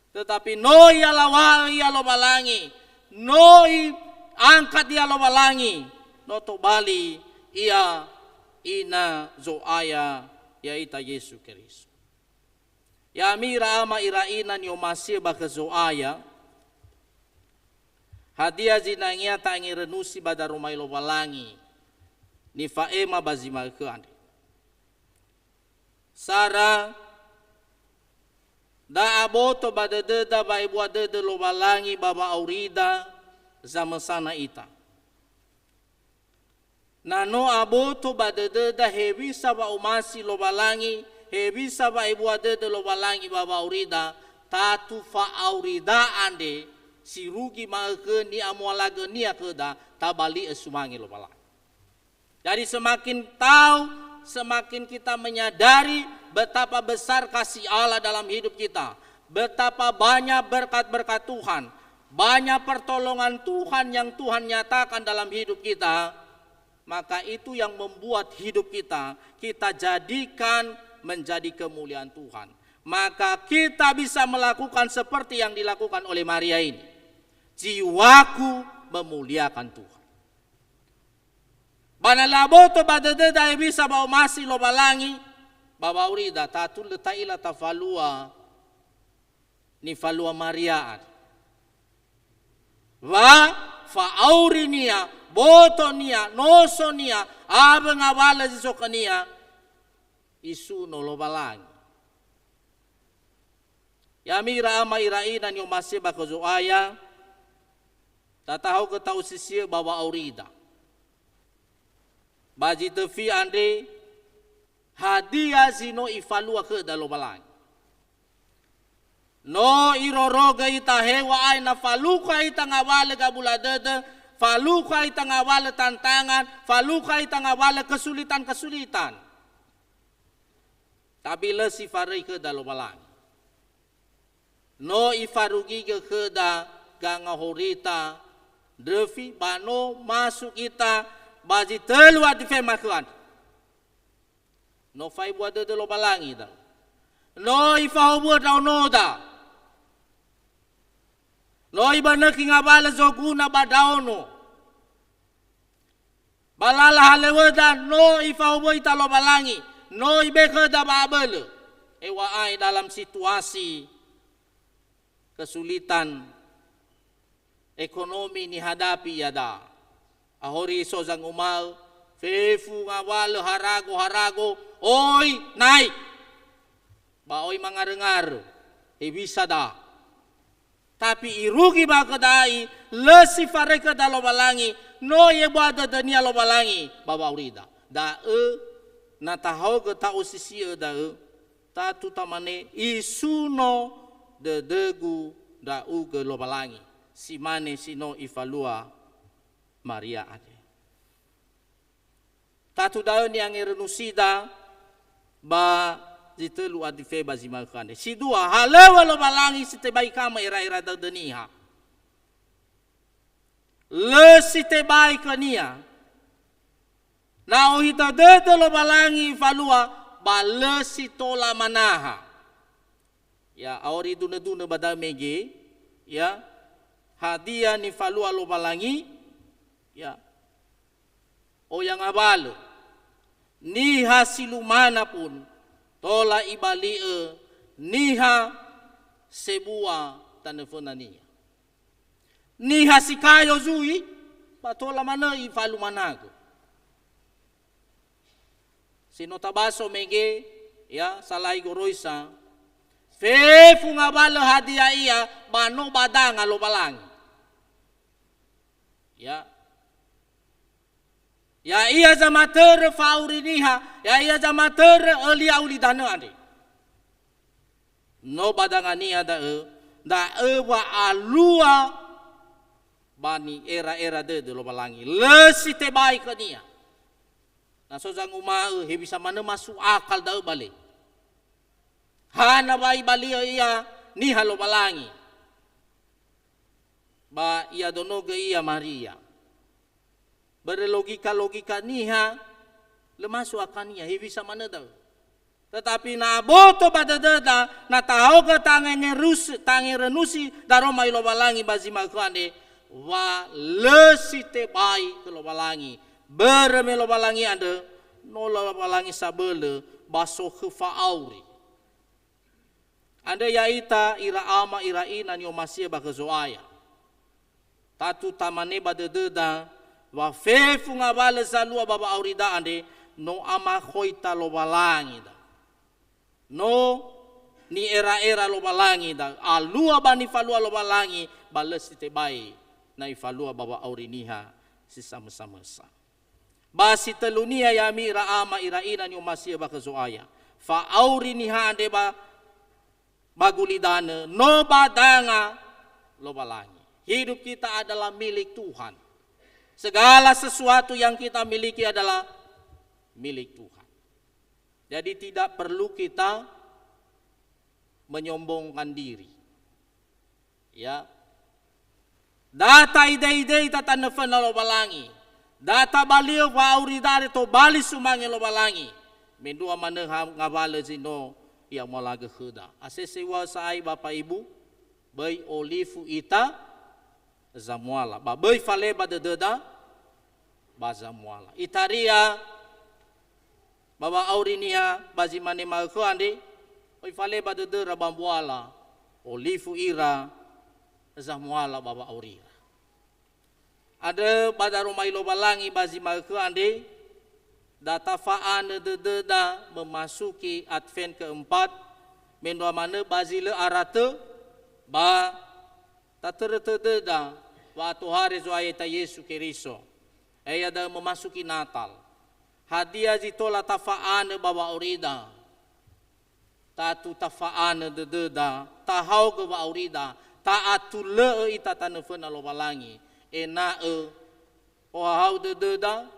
tetapi no I'alawa'ö ia Lowalangi, no I'angkat ia Lowalangi, no tobali ia Ina Zo'aya, ya'ita Yesu Keriso. Ya'ami ira ama ira ina ni'omasi'ö ba khö Zo'aya, hadia zinangea ta'angerönusi ba daroma Lowalangi nifa'ema ba zi ma'ökhö andre? Sara, da aboto ba dödöda wa'ebua dödö Lowalangi ba wa'aurida zamösana ita. Na no aboto ba dödöda hewisa wa'omasi Lowalangi, hewisa wa'ebua dödö Lowalangi ba wa'aurida, tatu fa'aurida andre si rugi ma'ökhö ni'amualagönia khöda, tabali'ö sumange Lowalangi. Jadi semakin tahu, semakin kita menyadari betapa besar kasih Allah dalam hidup kita, betapa banyak berkat-berkat Tuhan, banyak pertolongan Tuhan yang Tuhan nyatakan dalam hidup kita, maka itu yang membuat hidup kita, kita jadikan menjadi kemuliaan Tuhan. Maka kita bisa melakukan seperti yang dilakukan oleh Maria ini. Jiwaku memuliakan Tuhan. Ba na lö aboto ba dödöda hewisa wa'omasi Lowalangi ba wa'aurida, tatu lö ta'ila tafalua nifalua Maria andre. Wa fa'aurinia, botonia, nosonia, awö ngawalö zi so khönia, isuno Lowalangi. Ya'ami ira ama ira ina ni'omasi'ö ba khö Zo'aya, tatahaogö ta'osisi'ö ba wa'aurida. Ba zi töfi andre, hadia zi no Ifalua khöda Lowalangi? No Irorogö ita hewa'ae na falukha ita ngawalö gabula dödö, falukha ita ngawalö tantangan, falukha ita ngawalö kesulitan-kesulitan. Tapi lö si faröi khöda Lowalangi. No Ifarugigö khöda gangahorita ndröfi, ba no masuk ita ba zi tölu adife makhö andre. No fa'ebua dödö Lowalangi da'ö. No Ifahowu'ö ndraonoda. No Ibönökhi ngawalö zoguna ba ndraono. Ba lala halöŵöda no Ifahowu'ö ita Lowalangi, no Ibe'e khöda wa'abölö. Hewa'ae dalam situasi kesulitan ekonomi nihadapi iada'a. Ahori so zanguma'ö, fefu ngawalö harago-harago, oi naik. Ba oi mangarö-ngarö, hewisa da'a. Tapi irugi ba khöda ai, lö si faröi khöda Lowalangi, no I'ebua dödönia Lowalangi ba wa'aurida. Da'ö, na tahaogö ta'osisi'ö da'ö, tatu tamane, isuno dödögu ndra'ugö Lowalangi, si mane si no Ifalua Maria andre. Tatu da'ö ni'angerönusida ba zi tölu adife ba zi ma'ökhö andre. Si dua, halöŵö Lowalangi si tebai khöma era'era dödö niha. Lö si tebai khönia. Na ohitö dödö Lowalangi Ifalua, ba lö si tola manaha. Ya, aori dunö-dunö ba da'ö mege, ya, hadia nifalua Lowalangi, ya, oya ngawalö. Niha si lumana pun, tola ibali'ö niha sebua tanö fönania. Niha si kayo zui, ba tola manö ifalumanagö. Si no tabaso mege, ya, salai goroisa, fefu ngawalö hadia ia, ba no badanga Lowalangi. Ya. Ya'ia zamatörö fa'auri niha, ya'ia zamatörö ölia ulidanö andre. No badangania da'ö, da'ö wa'alua ba ni'era-era dödö Lowalangi. Lö si tebai khönia. Na so zanguma'ö, hewisa manö masuk akal da'ö ba le. Hana wa ibali'ö ia niha Lowalangi. Ba i'adonogö ia Maria. Börö logika-logika niha, lö masuk akalnia, hewisa manö da'ö. Tetapi na aboto ba dödöda, na tahaogö tangenerus-, tangerenusi daroma i Lowalangi ba zi ma'ökhö andre, wa lö si tebai khö Lowalangi. Börö me Lowalangi andrö, no Lowalangi sabölö ba sokhö fa'auri. Andrö ya'ita ira ama, ira ina ni'omasi'ö ba khö Zo'aya. Tatu tamane ba dödöda, wa fefu ngawalö zalua ba wa'aurida andre, no amakhoita Lowalangi da. No ni'era'era Lowalangi da. Alua ba nifalua Lowalangi, ba lö si tebai na ifalua ba wa'auri niha si samösa-mösa. Ba si tölunia ya'ami ira ama, ira ina ni'omasi'ö ba khö Zo'aya. Fa'auri niha andre ba, ba gulidanö, no ba danga Lowalangi. Hidup kita adalah milik Tuhan. Segala sesuatu yang kita miliki adalah milik Tuhan. Jadi tidak perlu kita menyombongkan diri. Ya. Da ta'idei-dei ita tanö föna Lowalangi. Da tabali'ö wa'aurida andre tobali sumange Lowalangi. Mendrua manö ha-, ngawalö zi no i'amualagö khöda. Asese ua sa'ae Bapa Ibu, böi olifu ita zamuala. Ba böi faleba dödöda ba zamuala. Itaria ba wa'auri niha ba zi mane ma'ökhö andre, oi faleba dödöra ba mbuala, olifu ira zamuala ba wa'aurira. Andrö ba daroma i Lowalangi ba zi ma'ökhö andre, da tafa'anö dödöda memasuki Advent keempat, mendrua manö ba zi lö aratö, ba tatörö tödöda wa'atohare Zo'aya ita Yesu Keriso. Ya'ia da'ö memasuki Natal. Hadia zi tola tafa'anö ba wa'aurida? Tatu tafa'anö dödöda, tahaogö wa'aurida, ta'atulö'ö ita tanö föna Lowalangi, ena'ö ohahau dödöda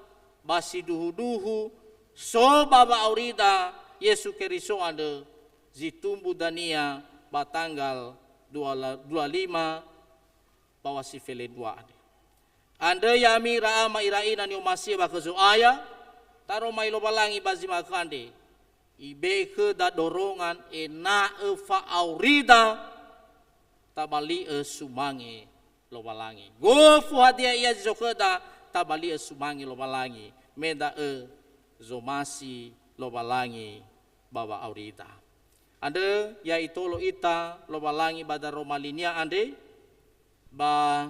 ba sindruhundruhu so ba wa'aurida Yesu Keriso andrö, zi tumbu dania ba tanggal dua la-, dua lima ba wa si felendrua andre. Andrö ya'ami ira ama, ira ina ni'omasi'ö ba khö Zo'aya, taroma i Lowalangi ba zi ma'ökhö andre. Ibe'e khöda dorongan ena'ö fa'aurida tabali'ö sumange Lowalangi. Gofu hadia ia zi so khöda, tabali'ö sumange Lowalangi. Me da'ö zomasi Lowalangi ba wa'aurida. Andrö, ya itolo ita Lowalangi ba daroma linia andre, ba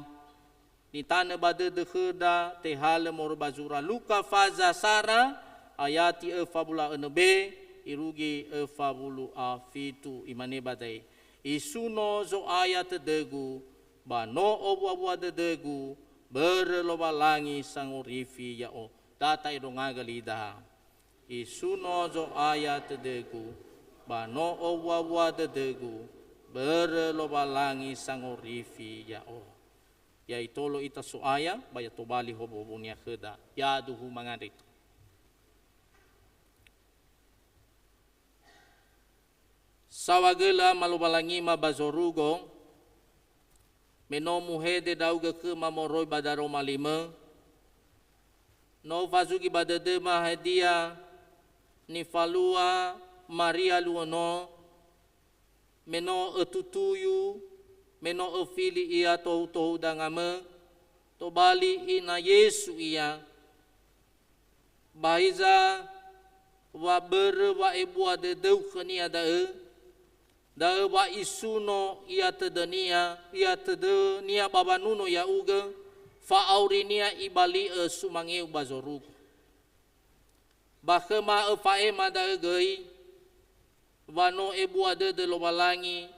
nitanö ba dödö khöda tehalö moroi ba zura Luka faza sara, ayati öfa wulu a önö be, irugi öfa wulu a fitu, imane ba da'e, "Isuno Zo'aya tödögu, ba no owua-wua dödögu, börö Lowalangi sangorifi ya'o." Da ta'edongagö lidaha. "Isuno Zo'aya tödögu, ba no owua-wua dödögu, börö Lowalangi sangorifi ya'o." Ya itolo ita So'aya, ba ya tobali hobo-hobo-Nia khöda. Yaduhu mangandrö ita. Saohagölö Ama Lowalangima ba zorugo, me no muhede ndra'ugö khöma moroi ba daroma limö, no ufazugi ba dödöma hadia nifalua Maria luo no, me no ötutuyu, me no öfili ia tohu-tohu dangamö, tobali ina Yesu ia. Ba hiza wa börö wa'ebua dödöu khönia da'ö, da'ö wa isuno ia tödönia, ia tödönia ba wanuno ya'ugö, fa'aurinia ibali'ö sumangeu ba zorugo. Ba khöma öfa'ema da'ö göi, wa no ebua dödö Lowalangi,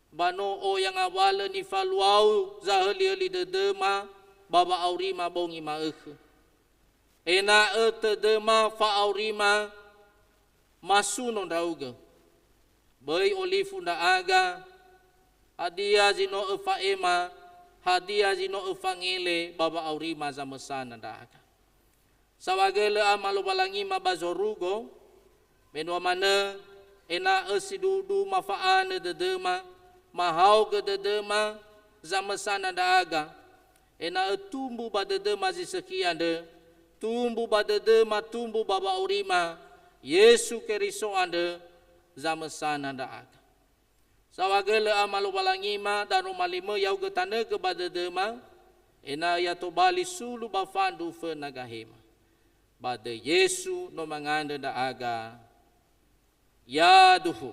ba no oya ngawalö nifaluau zahöli-höli dödöma ba wa'aurima bongi ma'ökhö. Ena'ö tödöma fa'aurima masuno ndra'ugö. Böi olifu ndra'aga, hadia zi no öfa'ema, hadia zi no öfangele ba wa'aurima zamösana ndra'aga. Saohagölö Ama Lowalangima ba zorugo, mendrua manö ena'ö sindruhundruhu mafa'anö dödöma, mahaogö dödöma zamösana ndra'aga. ena'ö tumbu ba dödöma zi sökhi andrö, tumbu ba dödöma, tumbu ba wa'aurima Yesu Keriso andrö, zamösana ndra'aga. Saohagölö Ama Lowalangima, Danö Malimö yaugö tanögö ba dödöma, ena'ö ya tobali sulu ba fandru föna gahema. Ba döi Yesu no mangandrö ndra'aga. Yaduhu.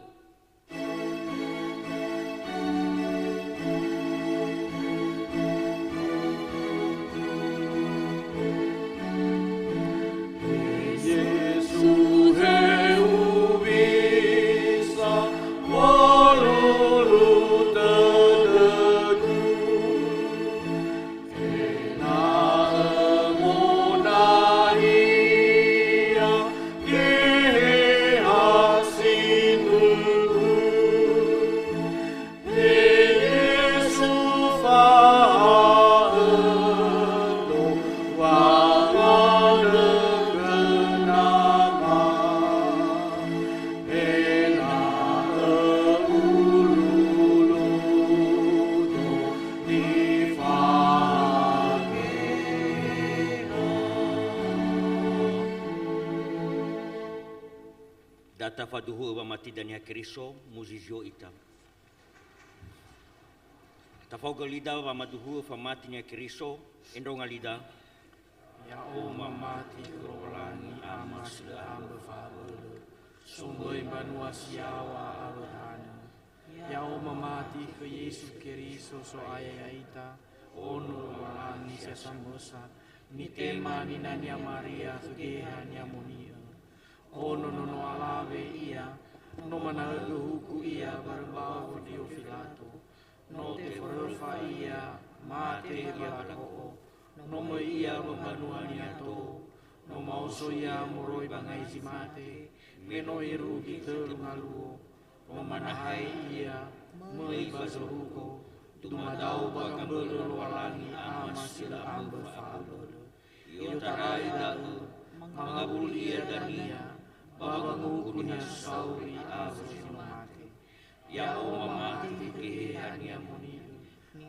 Yesu he uwisa, wolulu tödögu. Ena'ö mona'ia Geheha sindruhu. He Yesu, faha'ödo wangandrö Nama. Ena'ö ululu do nifahageha. Da tafaduhu'ö wamatida Niha Keriso, muzizio ita. Tafaogö lida wamaduhu'ö famati Niha Keriso, endronga lida. Ya'o mamati khö Lowalangi Ama si lö ambö fa'abölö, somböi mbanua si yaŵa awö tanö. Ya'o mamati khö Yesu Keriso So'aya ya'ita, Ono Lowalangi si ha samösa, nitema ninania Maria khö Geheha Ni'amoni'ö. Ono nono alawe Ia, no manaögö huku Ia barö mbawa Fondio Filato. No teforöfa Ia, mate ba lako'o. No möi Ia ba mbanua niha tou. No maoso Ia moroi ba ngai zi mate, me no irugi tölu ngaluo. No manahai Ia, möi ba zorugo, dumadao ba gambölö Lowalangi Ama si lö ambö fa'abölö. I'otarai da'ö, mangawuli Ia dania, ba wanguhuku niha sauri awö zi no mate. Ya'o mamati khö Geheha Ni'amoni'ö,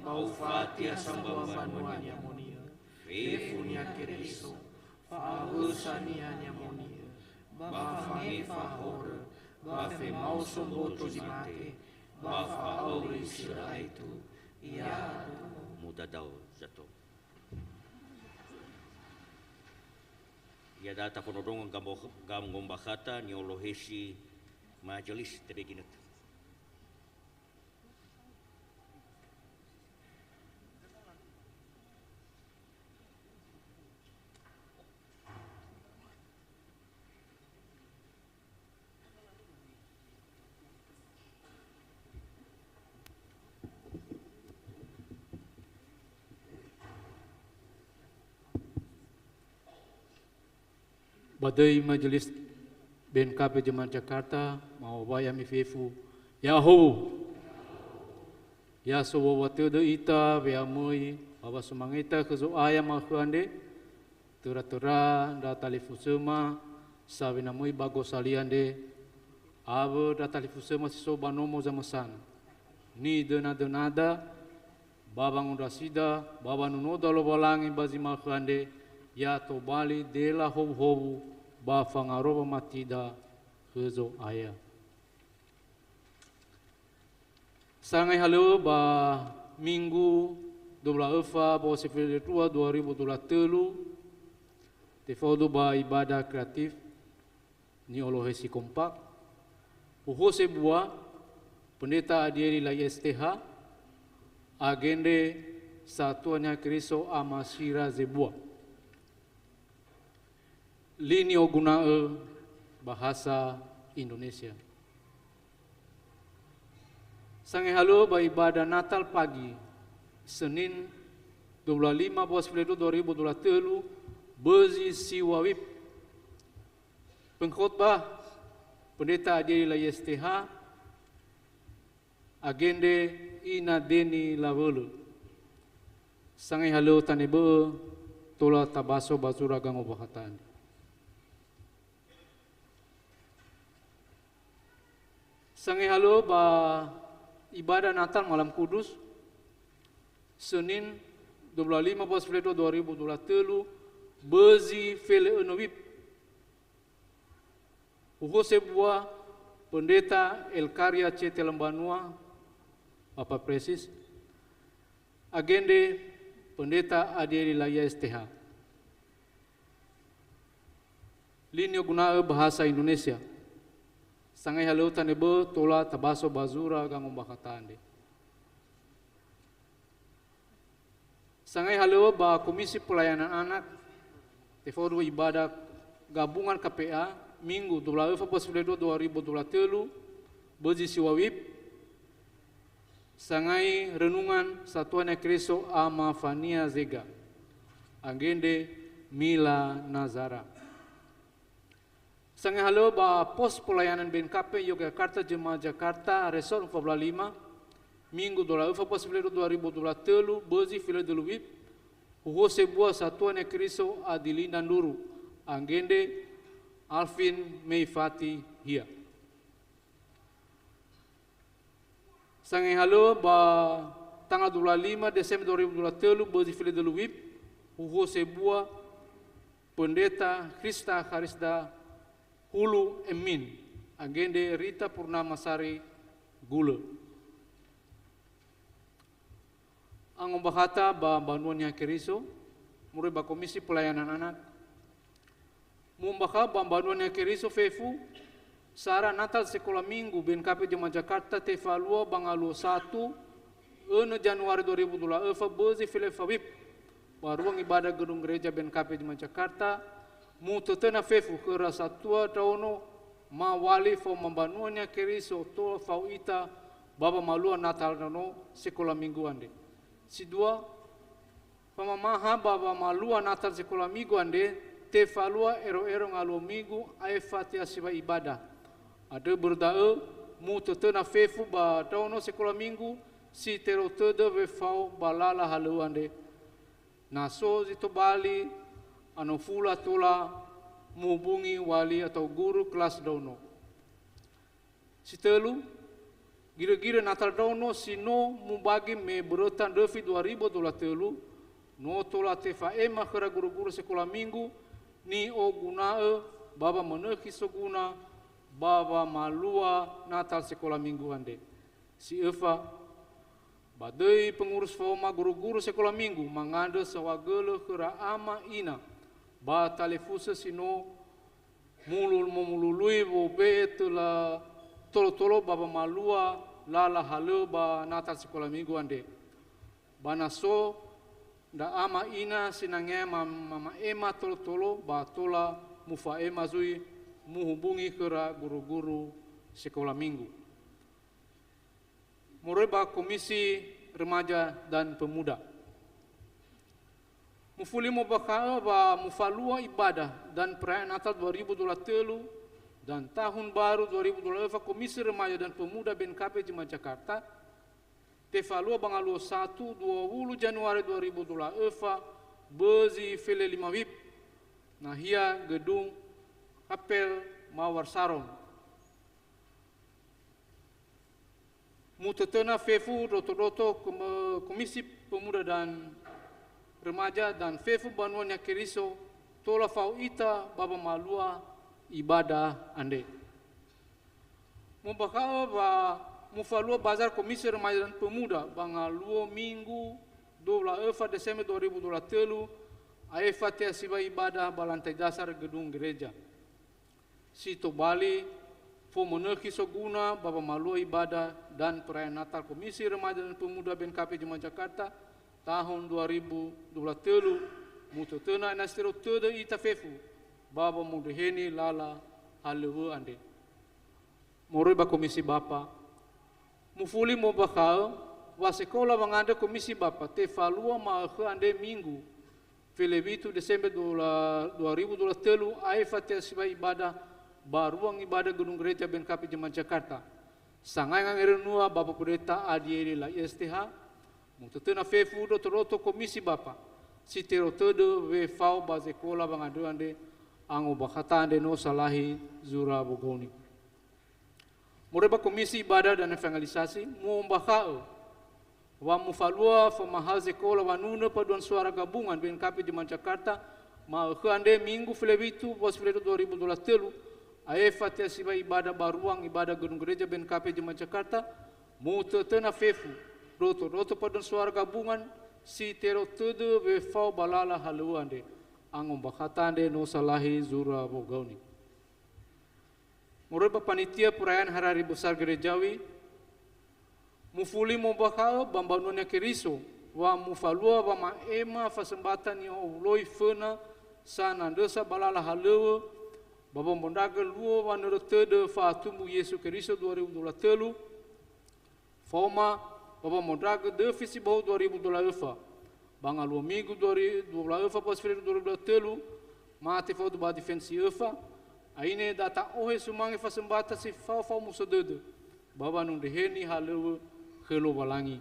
ba ufati ha sambua mbanua Ni'amoni'ö, fefu Niha Keriso, fa'awösa Niha Ni'amoni'ö, ba fangefa horö, ba femaoso mboto zi mate, ba fa'auri si lö aetu. Yaduhu. Mudadao zato. Iada'a tafondrondrongo gambo-, gam-, gombakhata ni'olohesi majelis tebe ginötö. Ba döi Majelis B N K P Jemaat Jakarta, ma'owai ami fefu, ya'ahowu. Ya so wa'owatödö ita we'amöi ba wasumangeta khö Zo'aya ma'ökhö andre, töra-töra ndra talifusöma sawena möi ba gosali andre, awö ndra talifusöma si so ba nomo zamösana. Nidöna-dönada, ba wangondrasida, ba wanunoda Lowalangi ba zi ma'ökhö andre, ya tobali dela howuhowu ba fangaro wamatida khö Zo'aya. Sangai halöŵö ba Minggu dua belas Öfa Bawase Fele Dua dua ribu dua puluh telu, tefaudu ba ibadah kreatif ni'olohesi kompak, huhuo sebua, Pendeta Adieli Lai S T H, agendre Satua Niha Keriso Amasira Zebua. Li ni'oguna'ö bahasa Indonesia. Sangai halöŵö ba ibadah Natal pagi, Senin, dua puluh lima Bawase Fele Dua dua ribu dua puluh telu, Bözi Siwa W I P. Pengkhotbah, Pendeta Adieli Lai S T H, agendre Ina Deni Lawölö. Sangai halöŵö tanebö'ö tola tabaso ba zura gangombakhata andre. Sangai halöŵö ba ibadah Natal Malam Kudus, Senin, dua puluh lima belas Februari dua ribu dua puluh tiga, bözi fele önö wib. Huhuo sebua Pendeta Elkaria C Telembanua, Bapa Presis, agendre Pendeta Adieli Laia S T H. Lini oguna'ö bahasa Indonesia. Sangai halöŵö tanö bö'ö tola tabaso ba zura gangombakhata andre. Sangai halöŵö ba Komisi Pelayanan Anak, tefa'odu ibadah gabungan K P A, Minggu, dua puluh lima belas Februari dua ribu dua puluh tiga, bözi siŵa wib, sangai renungan Satuania Keriso Ama Fania Zega, agendre Mila Nazara. Sangai halöŵö ba Pos Pelayanan B N K P Yogyakarta Jemaah Jakarta, Resort empat belas lima, Minggu, dua puluh lima belas Februari dua ribu dua puluh tiga, bözi fele dölu wib, huhuo sebua Satuania Keriso Adilinda Nduru, agendre Alvin Meifati Hia. Sangai halöŵö ba tanggal dua puluh lima Desember dua ribu dua puluh tiga, bözi fele dölu wib, huhuo sebua Pendeta Krista Kharista Hulu Emin, agendre Rita Purnama Sari Gulö. Angombakhata ba Mbanua Niha Keriso, moroi ba Komisi Pelayanan Anak. Mu'ombakha'ö ba Mbanua Niha Keriso fefu, sara Natal Sekolah Minggu B N K P Jemaah Jakarta tefalua ba ngaluo satu, önö Januari dua ribu dua puluh tiga, bözi fele fa wib, ba ruang ibadah Gedung Gereja B N K P Jemaah Jakarta, mutötöna fefu khöra satua ndraono mawali faoma Mbanua Niha Keriso tola fao ita ba wamalua Natal ndraono Sekolah Minggu andre. Si dua, famamaha ba wamalua Natal Sekolah Minggu andre, tefalua ero'ero ngaluo Minggu aefa te'asiwai ibadah. Andrö börö da'ö, mutötöna fefu ba ndraono Sekolah Minggu si terou tödö wefao ba lala halöŵö andre. Na so zi tobali, anofula tola muhubungi wali atau guru kelas ndraono. Si tölu, girö-girö Natal ndraono si no mumbagi me böröta ndröfi dua ribu dua puluh tiga, no tola tefa'ema khöra guru-guru Sekolah Minggu ni'oguna'ö ba wamönökhi soguna ba wamalua Natal Sekolah Minggu andre. Si öfa, ba döi pengurus faoma guru-guru Sekolah Minggu mangandrö saohagölö khöra ama ina ba talifusö si no mulu-, momulului wobe'e töla tolo-tolo ba wamalua lala halöŵö ba Natal Sekolah Minggu andre. Ba na so ndra ama ina sinangea ma-, mama'ema tolo-tolo, ba tola mufa'ema zui muhubungi khöra guru-guru Sekolah Minggu. Moroi ba Komisi Remaja dan Pemuda. Mufuli mu'ombakha'ö wa mufalua ibadah dan perayaan Natal dua ribu dua puluh tiga dan Tahun Baru dua ribu dua puluh empat Komisi Remaja dan Pemuda B N K P Jemaah Jakarta, tefalua ba ngaluo satu, dua puluh Januari dua ribu dua puluh empat, bözi fele lima wib, nahia Gedung Kapel Mawar Saron. Mutötöna fefu doto-doto Kom-, Komisi Pemuda dan Remaja dan fefu Mbanua Niha Keriso tola fao ita ba wamalua ibadah andre. Mu'ombakha'ö wa mufalua bazar Komisi Remaja dan Pemuda ba ngaluo Minggu, dua puluh empat Desember dua ribu dua puluh tiga, aefa te'asiwai ibadah ba lantai dasar gedung gereja. Si tobali, fomönökhi soguna ba wamalua ibadah dan perayaan Natal Komisi Remaja dan Pemuda B N K P Jemaah Jakarta tahun dua ribu dua puluh tiga, mutötöna ena'ö si terou tödö ita fefu ba wamondreheni lala halöŵö andre. Moroi ba Komisi Bapa, mufuli mu'ombakha'ö wa sekola wangandrö Komisi Bapa tefalua ma'ökhö andre Minggu, fele witu Desember dua ribu dua puluh tiga, aefa te'asiwai ibadah ba ruang ibadah Gedung Gereja B N K P Jemaah Jakarta. Sangai ngangerönua Bapa Pendeta Adieli Laia S T H, mutötöna fefu doto-doto Komisi Bapa, si terou tödö wefao ba sekola wangandrö andre, angombakhata andre no salahi zura wogaoni. Moroi ba Komisi Ibadah dan Evangelisasi, mu'ombakha'ö Wa mufalua famahaö zekola wanunö paduan suara gabungan B N K P Jemaat Jakarta, ma'ökhö andre Minggu felewitu, bos feledo dua ribu dua puluh telu, aefa te'asibai ibada ba ruang ibada Gedung Gereja B N K P Jemaat Jakarta, mutötöna fefu, doto-doto paduan suara gabungan, si terou tödö wefao ba lala halöŵö andre. Angombakhata andre no salahi zura wogaoni. Moroi ba panitia perayaan Hari Besar Gerejawi, mufuli mombakha'ö ba mbanua Niha Keriso, wa mufalua wama'ema fasembata ni'o'owuloi föna sanandrösa ba lala halöŵö, ba wambondragö luo wanörö tödö fa'atumbu Yesu Keriso dua ribu dua puluh telu, faoma ba wambondragö döfi si bohou dua ribu dua puluh öfa, ba ngaluo Minggu dua ri-, dua puluh öfa bos feledo dua ribu dua puluh telu, mate faudu ba Advent si öfa, aine data ohe sumange fasembata si fao fa'omuso dödö, ba wanundreheni halöŵö khö Lowalangi.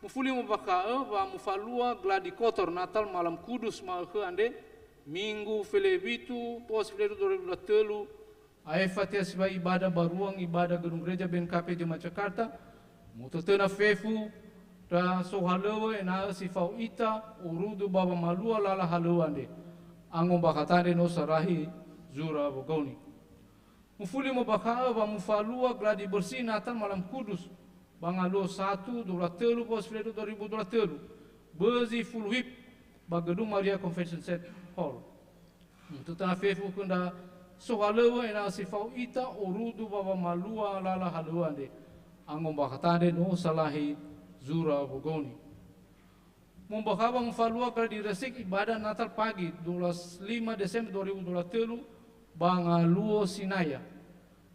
Mufuli mombakha'ö wa mufalua Gladi Kotor Natal Malam Kudus ma'ökhö andre, Minggu felewitu, bos feledo dua ribu dua puluh telu, aefa te'asibai ibada ba ruang ibada Gedung Gereja B N K P Jemaat Jakarta, mutötöna fefu, ndra sohalöŵö ena'ö si fao ita orudu ba wamalua lala halöŵö andre. Angombakhata andre no salahi zura wogaoni. Mufuli mombakha'ö wa mufalua Gladi Bersih Natal Malam Kudus ba ngaluo Satu, dua puluh telu, bos feledo dua ribu dua puluh telu, bözi fulu wib, ba Gedung Maria Convention Center Hall. Mutötöna fefu khö ndra sohalöŵö ena'ö si fao ita orudu ba wamalua lala halöŵö andre. Angombakhata andre no salahi zura wogaoni. Mombakha wa mufalua Gladi Resik ibada Natal Pagi, dua belas lima Desember dua ribu dua puluh telu, ba ngaluo Sinaya.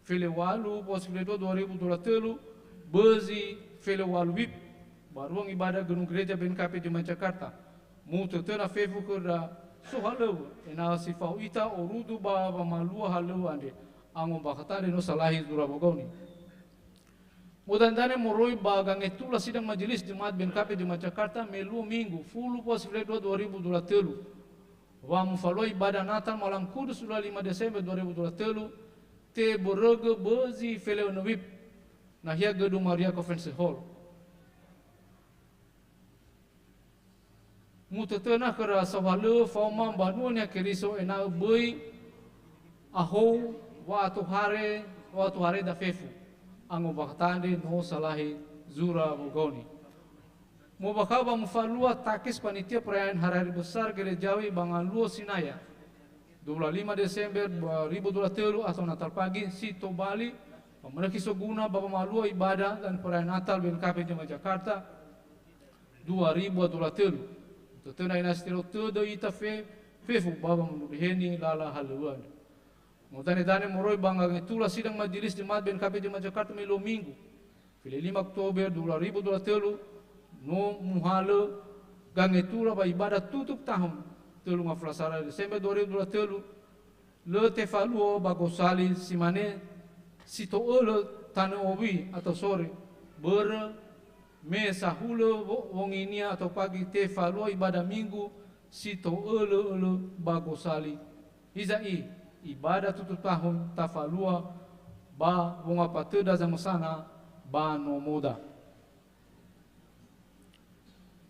Felewalu, bos feledo dua ribu dua puluh telu, bözi felewalu wib, ba ruang ibada Gedung Gereja B N K P Jemaat Jakarta. Mutötöna fefu khö ndra sohalöŵö, ena'ö si fao ita orudu ba wamalua halöŵö andre. Angombakhata andre no salahi zura wogaoni. Modane-dane moroi ba gangetula sidang majelis Jemaat B N K P Jemaat Jakarta me luo Minggu, fulu bos feledo dua ribu dua puluh telu. Wa mufalua ibada Natal Malam Kudus dua puluh lima Desember dua ribu dua puluh telu, tebörögö bözi feleönö wib, nahia Gedung Maria Conference Hall. Mutötöna khöra sohalöŵö faoma mbanua Niha Keriso ena'ö böi ahou wa'atohare, wa'atohareda fefu. Angombakhata andre no salahi zura wogaoni. Mombakha wa mufalua Takis Panitia Perayaan Hari-Hari Besar Gerejawi ba ngaluo Sinaya, dua puluh lima Desember dua ribu dua puluh telu atau Natal Pagi, si tobali, ba manökhi soguna ba wamalua ibada dan perayaan Natal B N K P Jemaat Jakarta dua ribu dua puluh telu. Tötö na ena'ö si terou tödö ita fe-, fefu ba wanundreheni lala halöŵö andre. Modane-dane moroi ba gangetula sidang majelis Jemaat B N K P Jemaat Jakarta me luo Minggu, fele lima Oktober dua ribu dua puluh telu, no muhalö gangetula ba ibada tutup tahun, tölu ngafulu a sara Desember dua ribu dua puluh telu, lö tefalua ba gosali si mane si to'ölö tanö owi atau sore, börö me sahulö wo-, wonginia atau pagi tefalua ibada Minggu si to'ölö-ölö ba gosali. Hiza'i, ibada tutup tahun tafalua ba wongapatöda zamösana ba nomoda.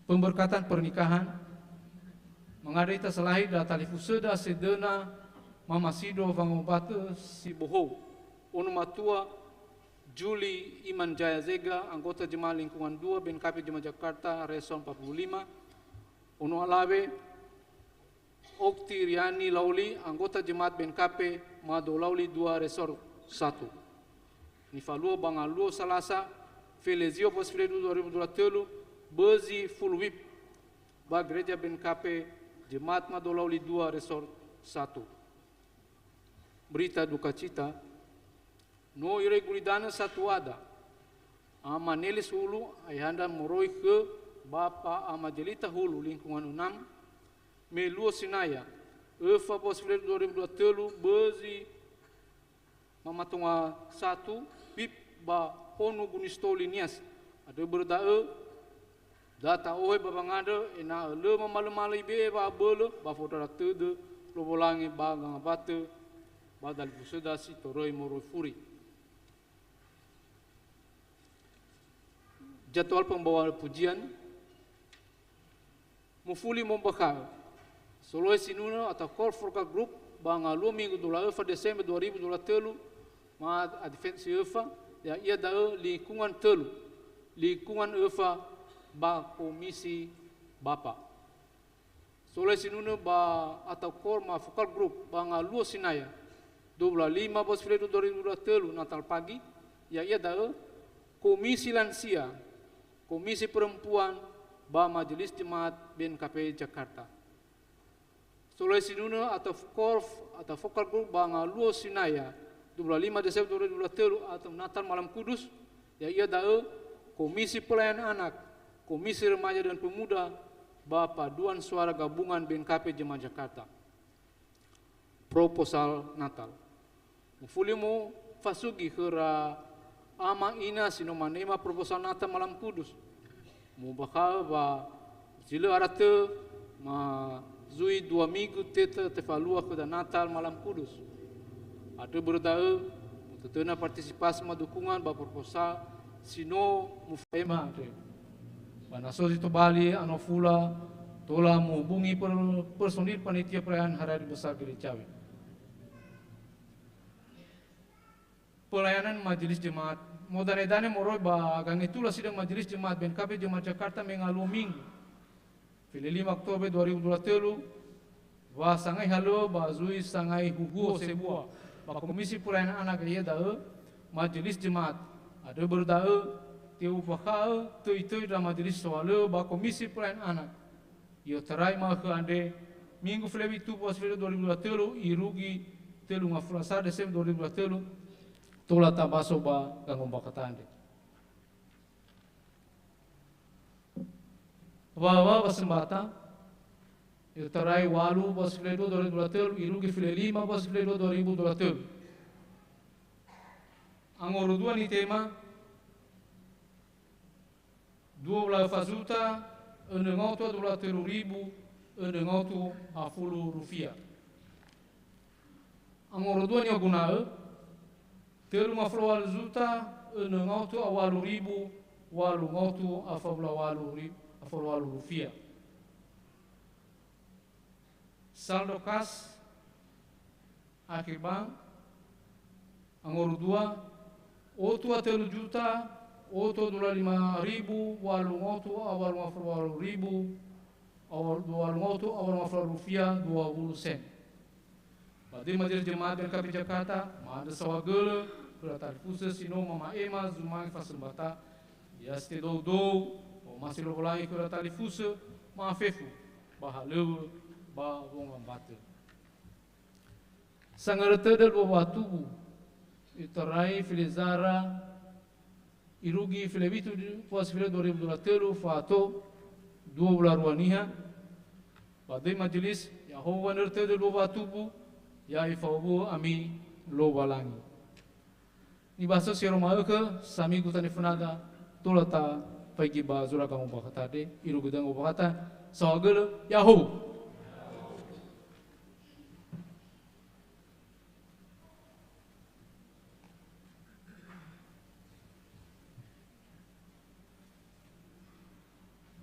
Pemberkatan pernikahan, mangandrö ita salahi ndra talifusöda sedöna mamasido wangowabatö si bohou, ono matua Juli Iman Jaya Zega, anggota jemaat lingkungan dua B N K P Jemaat Jakarta, Resor empat puluh lima, ono alawe, Okti Riani Lauli, anggota jemaat B N K P Mado Lauli dua Resor satu. Nifalua ba ngaluo Salasa, fele zio bos fele dua ribu dua puluh telu, bözi fulu wib, ba Gereja B N K P Jemaat Mado Lauli dua Resor satu. Berita duka cita, no iröi gulidanö satuada, Ama Nelis Hulu, ayahanda moroi khö Bapa Ama Jelita Hulu, lingkungan enam, me luo Sinaya, öfa bos fele dua ribu dua puluh telu, bözi mamatonga satu, wib ba Honu Gunistoli Nias. Andrö börö da'ö, da ta'ohe ba wangandrö ena'ö lö mamalö-malö ibe'e wa'abölö ba fondrara tödö Lowalangi ba ngangawatö ba dalifusöda si toröi moroi furi. Jadwal pembawa pujian. Mufuli mombakha'ö. Solohe sinunö atau Core Vocal Group ba ngaluo Minggu dua wulu a öfa Desember dua ribu dua wulu a tölu, ma Advent si öfa, ya'ia da'ö lingkungan tölu, lingkungan öfa ba Komisi Bapa. Solohe sinunö ba atau Core ma Vocal Group ba ngaluo Sinaya, dua wulu a lima Bosfilé dua ribu dua wulu a tölu Natal Pagi, ya'ia da'ö Komisi Lansia, Komisi Perempuan, ba Majelis Jemaat B N K P Jakarta. Solohe sinunö atau Core atau Vocal Group ba ngaluo Sinaya, dua wulu a lima Desember dua ribu dua wulu a tölu atau Natal Malam Kudus, ya'ia da'ö Komisi Pelayanan Anak, Komisi Remaja dan Pemuda, ba Paduan Suara Gabungan B N K P Jemaat Jakarta. Proposal Natal. Mufuli mofasugi khöra ama ina si no manema proposal Natal Malam Kudus. Mubakhaö wa zi lö ara tö ma zui dua minggu tete tefalua khöda Natal Malam Kudus. Andrö börö da'ö, mutötöna partisipasi ma dukungan ba proposal si no mufa'ema andre. Ba na so zi tobali anofula, tola muhubungi per-, personil panitia perayaan Hari Besar Gereja. Pelayanan Majelis Jemaat. Modane-dane moroi ba gangetula sidang Majelis Jemaat B N K P Jemaat Jakarta me ngaluo Minggu, fele lima Oktober dua ribu dua puluh telu, wa sangai halöŵö ba zui sangai huhuo sebua ba Komisi Pelayanan Anak, ya'ia da'ö Majelis Jemaat. Andrö börö da'ö, te'ombakha'ö töi-töi ndra Majelis Sohalöŵö ba Komisi Pelayanan Anak. I'otarai ma'ökhö andre, Minggu fele witu Bosfilé dua ribu dua puluh telu, irugi telu ngafulu a sa Desember dua ribu dua puluh telu, tola tabaso ba gango mbakhata andre. Wawa wasembata, i'otarai walu Bosfilé dua dua ribu dua puluh telu, irugi fele lima Bosfilé dua dua ribu dua puluh telu. Angoro dua nitema, dua wulu a öfa zuta, önö ngaotu a dua wulu a tölu ribu, önö ngaotu a fulu rufia. Angoro dua nioguna'ö, tölu ngafulu walu zuta, önö ngaotu a walu ribu, walu ngaotu a fulu walu ri-, a fulu walu rufia. Saldo kas, akhir bank, angoro dua, otu a tölu juta, otu a dua wulu a lima ribu, walu ngaotu a walu ngafulu walu ribu, a walu, walu ngaotu a walu ngafulu rufia, dua wulu sen. Ba döi Majelis Jemaat B N K P Jakarta, ma'andrö saohagölö, khöra talifusö si no mama'ema zumange fasembata, ya si tedoudou, omasi Lowalangi khöra talifusö, ma'afefu, ba halöŵö, ba wongambatö. Sangörö tödö luo watubu, i'otarai fele zara, irugi fele witu Bosfilé dua ribu dua puluh telu, fa'ato dua wulu a rua niha, ba döi Majelis, ya'ahowu wanörö tödö luo watubu, ya ifa'owu'ö ami Lowalangi. Nibaso si ero ma'ökhö, saminggu tanö fönada, tola tafaigi ba zura gango mbakhata andre, irugi döi gango mbakhata, saohagölö, ya'ahowu.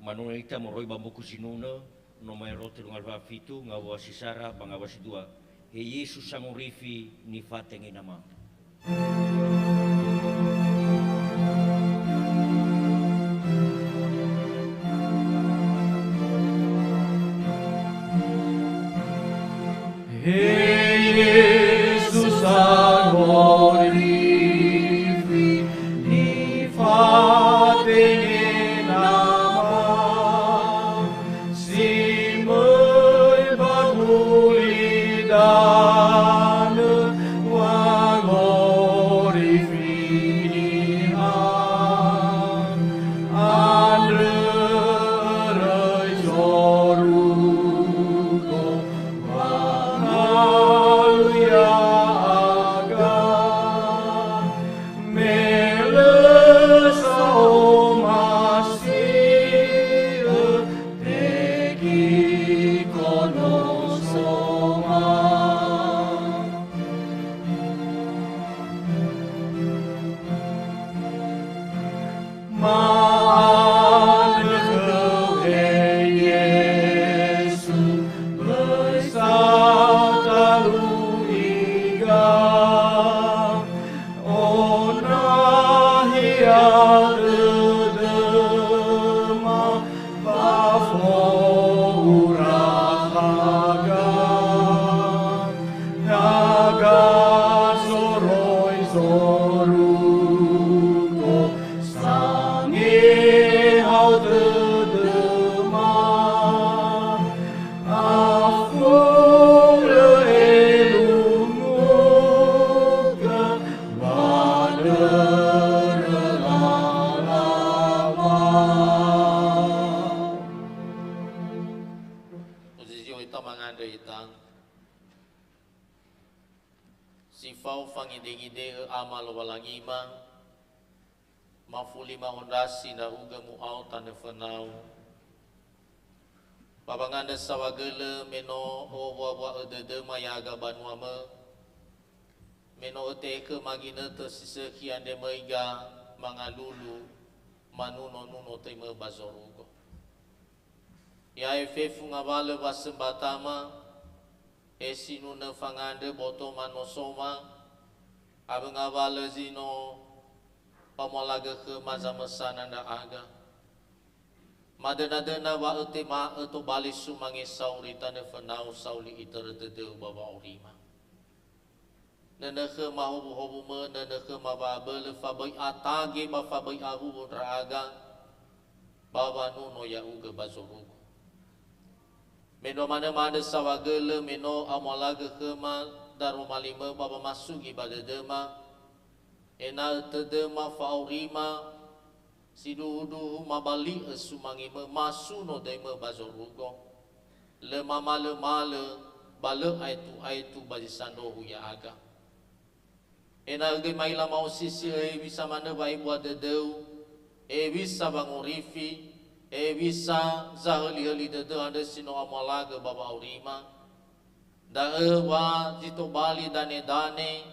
Manunö ita moroi ba mbuku zinunö, nomero telu ngafulu a fitu, ngawua si sara ba ngawua si dua. He Yesu Sangorifi, nifatenge Nama. He Yesu Sangorifi, nifatenge Nama, si möi ba gulidanö wangorifi niha. Andrö öröi zorugo ba Ura haga, haga soroi zorugo, sangehao dödöma, afulö elungugö, ba dörö lalawa. Posisi ita mangandrö ita. Si fao fangidengide'ö Ama Lowalangima, mafuli ma'ondrasi ndra'ugö mu'ao tanö fönau. Ba wangandrö saohagölö me no owuawua'ö dödöma ya'aga banuamö, me no öte'ekö maginötö si sökhi andre möiga mangalulu manunonuno töimö ba zorugo. Ya'e fefu ngawalö wasömbatama, e sinunö fangandrö boto manosoma, awö ngawalö zi no omolagö khöma zamösana ndra'aga. Madönadöna wa ötema'ö tobali sumange sauri tanö fönau sauli itörö dödöu ba wa'aurima. Nönö khöma howuhowumö, nönö khöma wa'abölö, fa böi atage ba fa böi awuwu ndra'aga, ba wanuno ya'ugö ba zorugo. Mendrua manö ma'andrö saohagölö me no amolagö khöma daroma limö ba wamasugi ba dödöma, ena'ö tödöma fa'aurima, sindruhundruhu mabali'ö sumangimö masuno döimö ba zorugo. Lö mamalömalö, ba lö aetu'aetu ba zi sandrohu ya'aga. Ena'ö göi ma'ila ma'osisi hewisa manö wa'ebua dödöu, hewisa wangorifi, hewisa zahölihöli dödö andrö si no amolagö ba wa'aurima. Da'ö wa zi tobali danedane,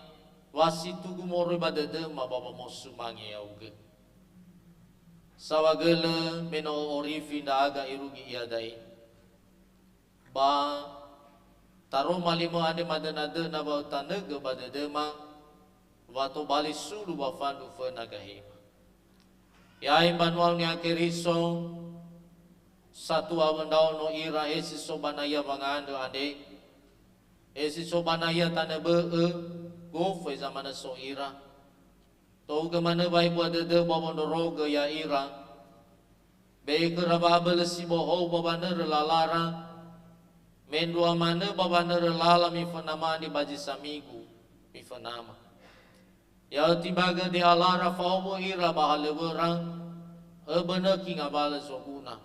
wa situgu moroi ba dödöma ba wamosumange ya'ugö. Saohagölö me no o'orifi ndra'aga irugi iada'e. Ba taroma limö andre madönadöna wa ötanögö ba dödöma, wa tobali sulu ba fandru föna gahema. Ya'e mbanua-Nia Keriso, satua awö ndraono ira, he si so ba nahia wangandrö andre, he si so ba nahia tanö bö'ö, gofu heza manö so ira. Tohugö manö wa'ebua dödö ba wondrorogö ya'ira. Be'e khöra wa'abölö si bohou ba wanörö lalara, mendrua manö ba wanörö lala mifönama andre ba zi samigu mifönama. Ya'ö timbagö de'alara fa'owö ira ba halöŵöra, öbönökhi ngawalö zoguna.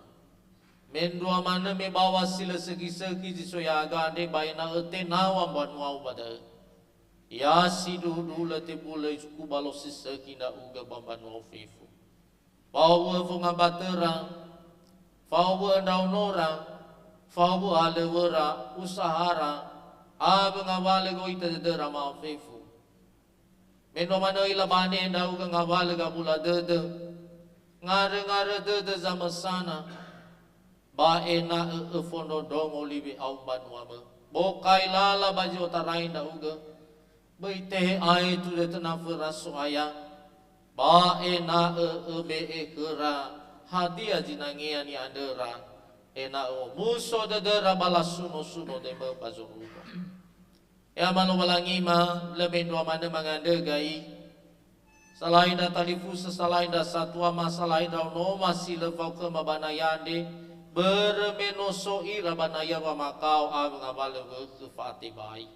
Mendrua manö me bawa si lö sökhi-sökhi zi so ya'aga andre ba ena'ö tenaw̃a mbanuau ba da'ö. Ya sindruhundruhu lö tebulö izuku ba lö si sökhi ndra'ugö ba mbanuau fefu. Fa'owö'ö fongambatöra, fa'owö'ö ndraonora, fa'owö'ö halöŵöra, usahara, awö ngawalö go'ita dödöra ma'afefu. Mendrua manö ilabane ndra'ugö ngawalö gabula dödö, ngaröngarö dödö zamösana, ba ena'ö öfondrondrongo li we'au mbanuamö. Bokai lala ba zi otarai ndra'ugö, böi tehe aetu dödö naföra So'aya, ba ena'ö öbe'e khöra hadia zinangea ni'andröra, ena'ö omuso dödöra ba lasuno-suno döimö ba zorugo. E Ama Lowalangima, lö mendrua manö mangandrö gai. Salai ndra talifusö, salai ndra satuama, salai ndraonoma si lö fao khöma ba nahia andre, börö me no so ira ba nahia wamakao awö ngawalö wökhö fa'atebai.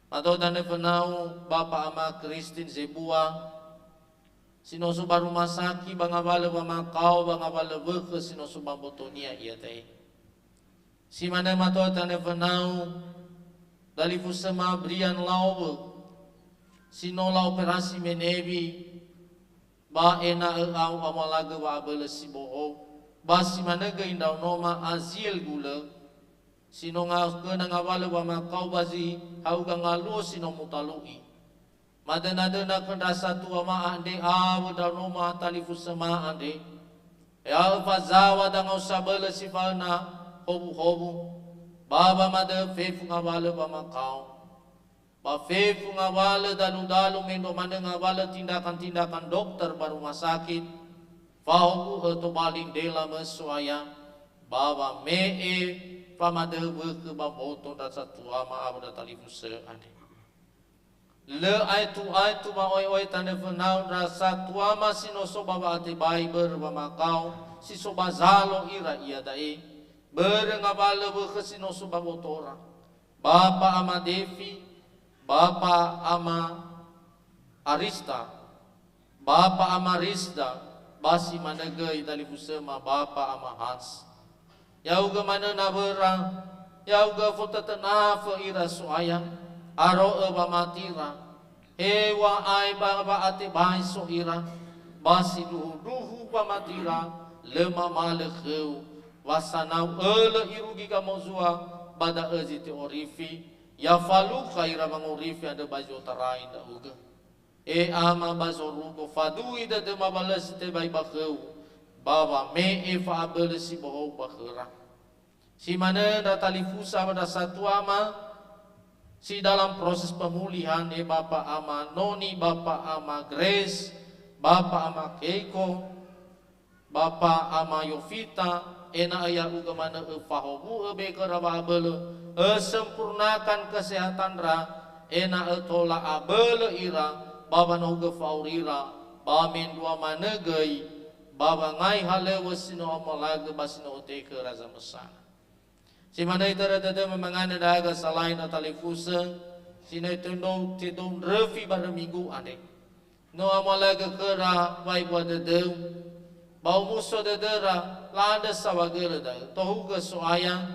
Mato tanö fönau Bapa Ama Christine Zebua, si no so ba rumah sakit ba ngawalö wamakao, ba ngawalö wökhö si no so ba mbotonia iada'e. Si manö mato tanö fönau dalifusöma Brian Laowö, si no la'operasi menewi, ba ena'ö au amolagö wa'abölö si bohou, ba si manö göi ndraonoma Aziel Gulö, si no nga-, göna ngawalö wamakao ba zi hauga ngaluo si no mutalu'i. Madönadöna khö ndra satuama andre awö ndraonoma talifusöma andre. Ya'ö fazaŵa dangau sabölö si fa'öna howuhowu, ba wamadö'ö fefu ngawalö wamakao. Ba fefu ngawalö daludalu mendrua manö ngawalö tindakan-tindakan dokter ba rumah sakit, fahowu'ö tobali ndrela mö So'aya, ba wame'e famadöhö wökhö ba mboto ndra satuama awö ndra talifusö andre. Lö aetu-aetu wa'o'e-o'e tanö fönau ndra satuama si no so ba wa'atebai börö wamakao si so ba zalo ira iada'e, börö ngawalö wökhö si no so ba mbotora. Bapa Ama Devi, Bapa Ama Arista, Bapa Ama Risda, ba si manö göi dalifusöma Bapa Ama Hans. Ya'ugö manö nawöra, ya'ugö fotötönafö ira So'aya, aro'ö wamatira. Heŵa'ae ba wa'atebai so ira, ba sindruhundruhu wamatira, lö mamalö khöu, wa sanau ölö irugi gamozua, ba da'ö zi te'orifi, ya falukha ira wangorifi andrö ba zi otarai ndra'ugö. E Ama ba zorugo, fadu'i dödöma wa lö si tebai ba khöu, ba wame'e fa'abölö si bohou ba khöra. Si manö ndra talifusö ba ndra satuama, si dalam proses pemulihan, e Bapa Ama Noni, Bapa Ama Grace, Bapa Ama Keiko, Bapa Ama Yofita, ena'ö ya'ugö manö öfahowu'ö be khöra wa'abölö, ösempurnakan kesehatan ndra, ena'ö tola abölö ira, ba wanohugö fa'aurira, ba mendrua manö göi, ba wangai halöŵö si no amolagö ba si no ötehegö khöra zamösana. Si manö itörö dödöma mangandrö ndra'aga salai ndra talifusö, si no itendou, tedou ndröfi barö minggu andre. No amolagö khöra wa'ebua dödöu, ba omuso dödöra, la'andrö saohagölö da'ö. Tohugö So'aya,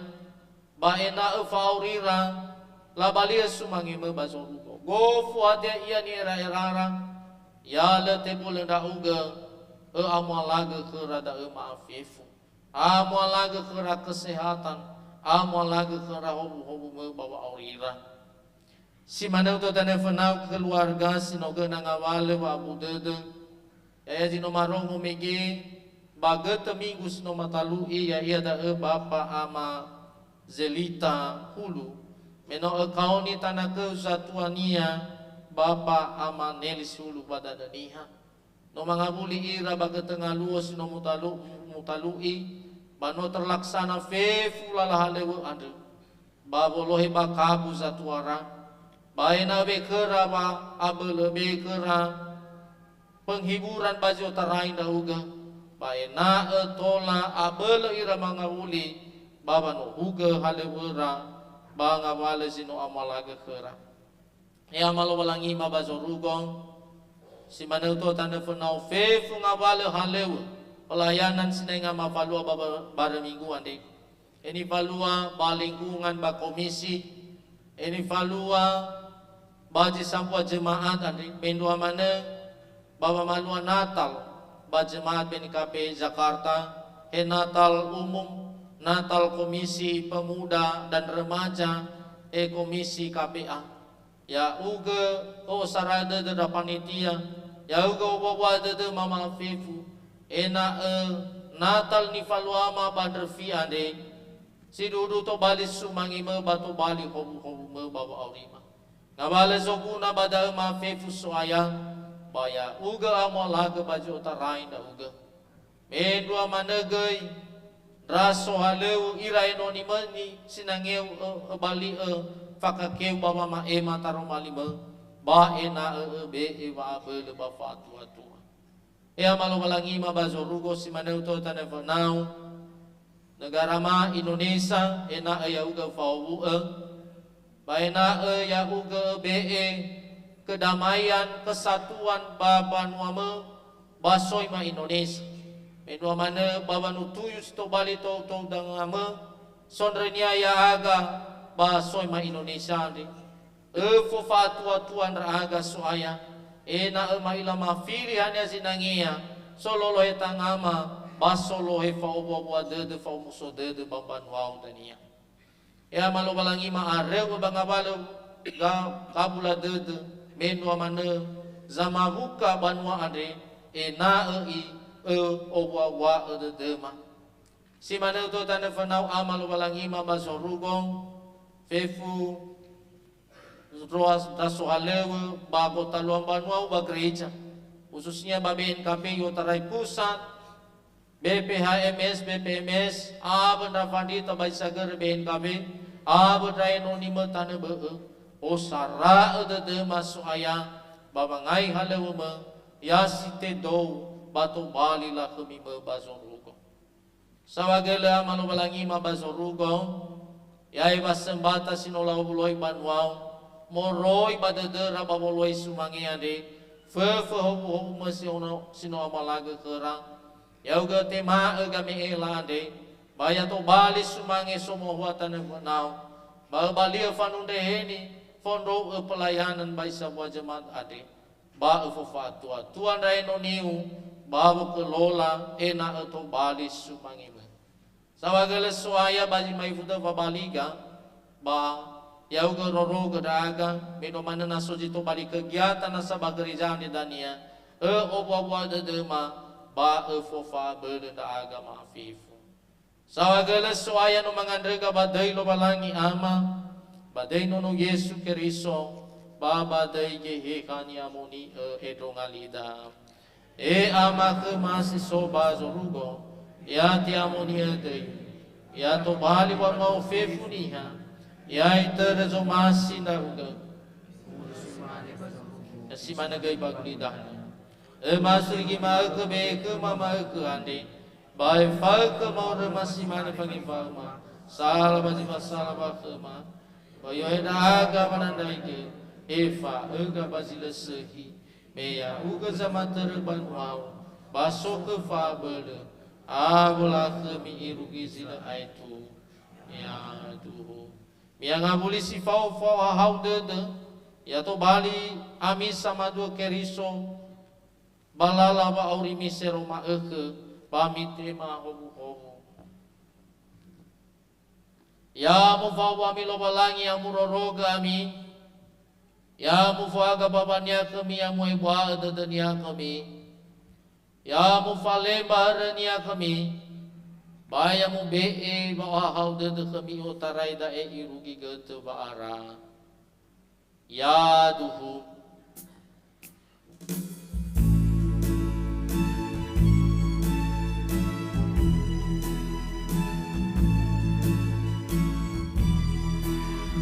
ba ena'ö fa'aurira, labali'ö sumangemö ba zorugo. Gofu hadia ia ni'era'erara, ya lö tebulö ndra'ugö, ö'amolagö khöra da'ö ma'afefu. Amolagö khöra kesehatan, amolagö khöra howuhowumö ba wa'aurira. Si manö utotanö fönau keluarga si no göna ngawalö wa'abu dödö, ya'ia zi no marongo mege ba götö minggu si no matalu'i, ya'ia da'ö Bapa Ama Zelita Hulu, me no ökaoni tanakhöu zatuania Bapa Ama Nelis Hulu ba Danö Niha. No mangawuli ira ba götö ngaluo si no mutalu-, mutalu'i, ba no terlaksana fefu lala halöŵö andrö, ba wolohe ba kabu zatuara, ba ena'ö be khöra wa'abölö, be khöra penghiburan ba zi otarai ndra'ugö, ba ena'ö tola abölö ira mangawuli, ba wanohugö halöŵöra, ba ngawalö zi no amolagö khöra. E Ama Lowalangima ba zorugo, si manö utotanö fönau fefu ngawalö halöŵö pelayanan sinai ngamafalua ba, ba, barö minggu andre. E nifalua ba lingkungan ba komisi, e nifalua ba zi sambua jemaat andre, mendrua manö ba wamalua Natal ba jemaat B N K P Jakarta, he Natal umum, Natal Komisi Pemuda dan Remaja, e Komisi K P A. Ya'ugö ö'osara dödö ndra panitia, ya'ugö owawa dödö mama fefu, ena'ö Natal nifaluama ba ndröfi andre, sindruhundruhu tobali sumangimö ba tobali howuhowumö ba wa'aurima. Ngawalö zoguna ba da'ö mafefu So'aya, ba ya'ugö amolagö ba zi otarai ndra'ugö. Mendrua manö göi, ndra sohalöŵö ira enoni möni sinangeu ö-, öbali'ö fakakeu ba wama'ema taroma limö, ba ena'ö öbe'e wa'abölö ba fa'atuatua. E Ama Lowalangima ba zorugo si manö utotanö fönau, negarama Indonesia, ena'ö ya'ugö fa'owu'ö, ba ena'ö ya'ugö öbe'e kedamaian, kesatuan ba banuamö, ba soi ma Indonesia. Mendrua manö ba wanutuyu si tobali tou-tou dangamö, sondrönia ya'aga ba soi ma Indonesia andre. Öfo fa'atuatua ndra'aga So'aya, ena'ö ma'ila mafili haniha zinangea, sololohe tangama, ba solohe fa'owuawua dödö, fa'omuso dödö ba mbanuau dania. E Ama Lowalangi, ma'aröu ba ngawalö ga-, gabula dödö, mendrua manö zamawuka banua andre, ena'ö i-, ö-, owuawua'ö dödöma. Si manö utotanö fönau Ama Lowalangima ba zorugo, fefu ndroa ndra sohalöŵö ba gotalua mbanuau ba gereja, khususnya ba B N K P I'otarai Pusat, B P H M S, B P M S, awö ndra fandrita ba isagörö B N K B, awö ndra enoni mö tanö bö'ö, osara'ö dödöma So'aya, ba wangai halöŵömö, ya si tedou, ba tobali lakhömi mö ba zorugo. Saohagölö Ama Lowalangima ba zorugo, ya'e wasömbata si no lawowuloi banuao, moroi ba dödöra ba woloi sumange andre, föfö howuhowumö si ono, si no amalagö khöra, ya'ugö ötema'ö game'ela andre, ba ya tobali sumange somohua tanö fönao, ba öbali'ö fanundreheni fondrou'ö pelayanan ba isambua jemaat andre, ba öfofa'atuatua ndra enoniu, ba wökö lola ena'ö tobali sumangimö. Saohagölö So'aya ba zi ma'ifu döfa baliga, ba ya'ugö rorogö ndra'aga, me no manö na so zi tobali kegiatan nasa ba gereja andre dania, ö'owuawua dödöma, ba öfofa'abölö ndra'aga ma'afefu. Saohagölö So'aya no mangandröga ba döi Lowalangi Ama, ba döi Nono Yesu Keriso, ba ba döi Geheha ni'amoni'ö endronga lida. E Ama khöma si so ba zorugo, ya te'amoni'ö döi, ya tobali wanuao fefu niha, ya itörö zomasi ndra'ugö. Ya si manö göi ba gulidanö. Öma surigi ma'ökhö be'e khöma ma'ökhö andre, ba efaökhö maoröma si manö fangefaöma, sala ba zi fasala ba khöma, ba i'ohe ndra'aga wanandraigö, efa'öga ba zi lö sökhi, me ya'ugö zamatörö banuao, ba so khö fa'abölö, awö lakhömi irugi zi lö aetu. Yaduhu. Mi'angawuli si fao fao hahau dödö, ya tobali ami samadua Keriso, ba lala wa'aurimi sero ma'ökhö, ba mitema howuhowu. Ya mufa'ohua ami Lowalangi, ya murorogö ami, ya mufohaga bawania khömi, ya mu'ebua'ö dödönia khömi, ya mufalemba hörönia khömi, ba ya mube'e wa'ohahau dödö khömi i'otarai da'e irugi götö wa'ara. Yaduhu.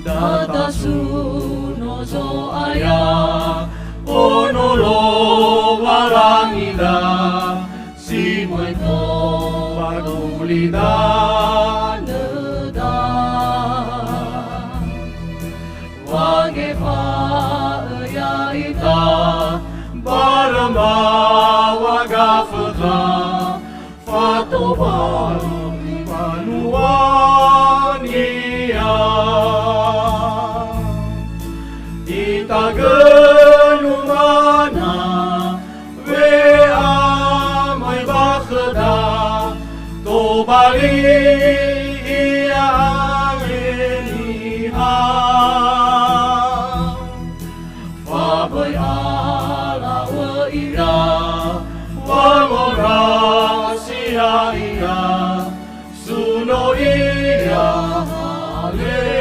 Datasuno Zo'aya, Ono Lowalangida, si möi khöda ba gulidanöda. Wangefa'ö ya'ita, barö mbaŵa gafökha, fatobali mbanuania. Itagö numana, we'amöi ba khöda, tobali ia niha. Fa böi ala'ö ira, wangorasi ya'ira, suno ia, haleluya.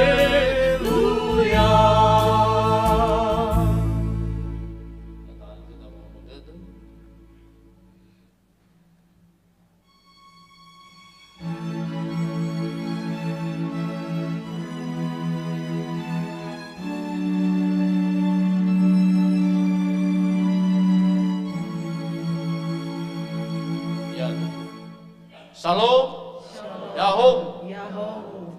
Ya. Shalom. Ya'ahowu. Ya'ahowu.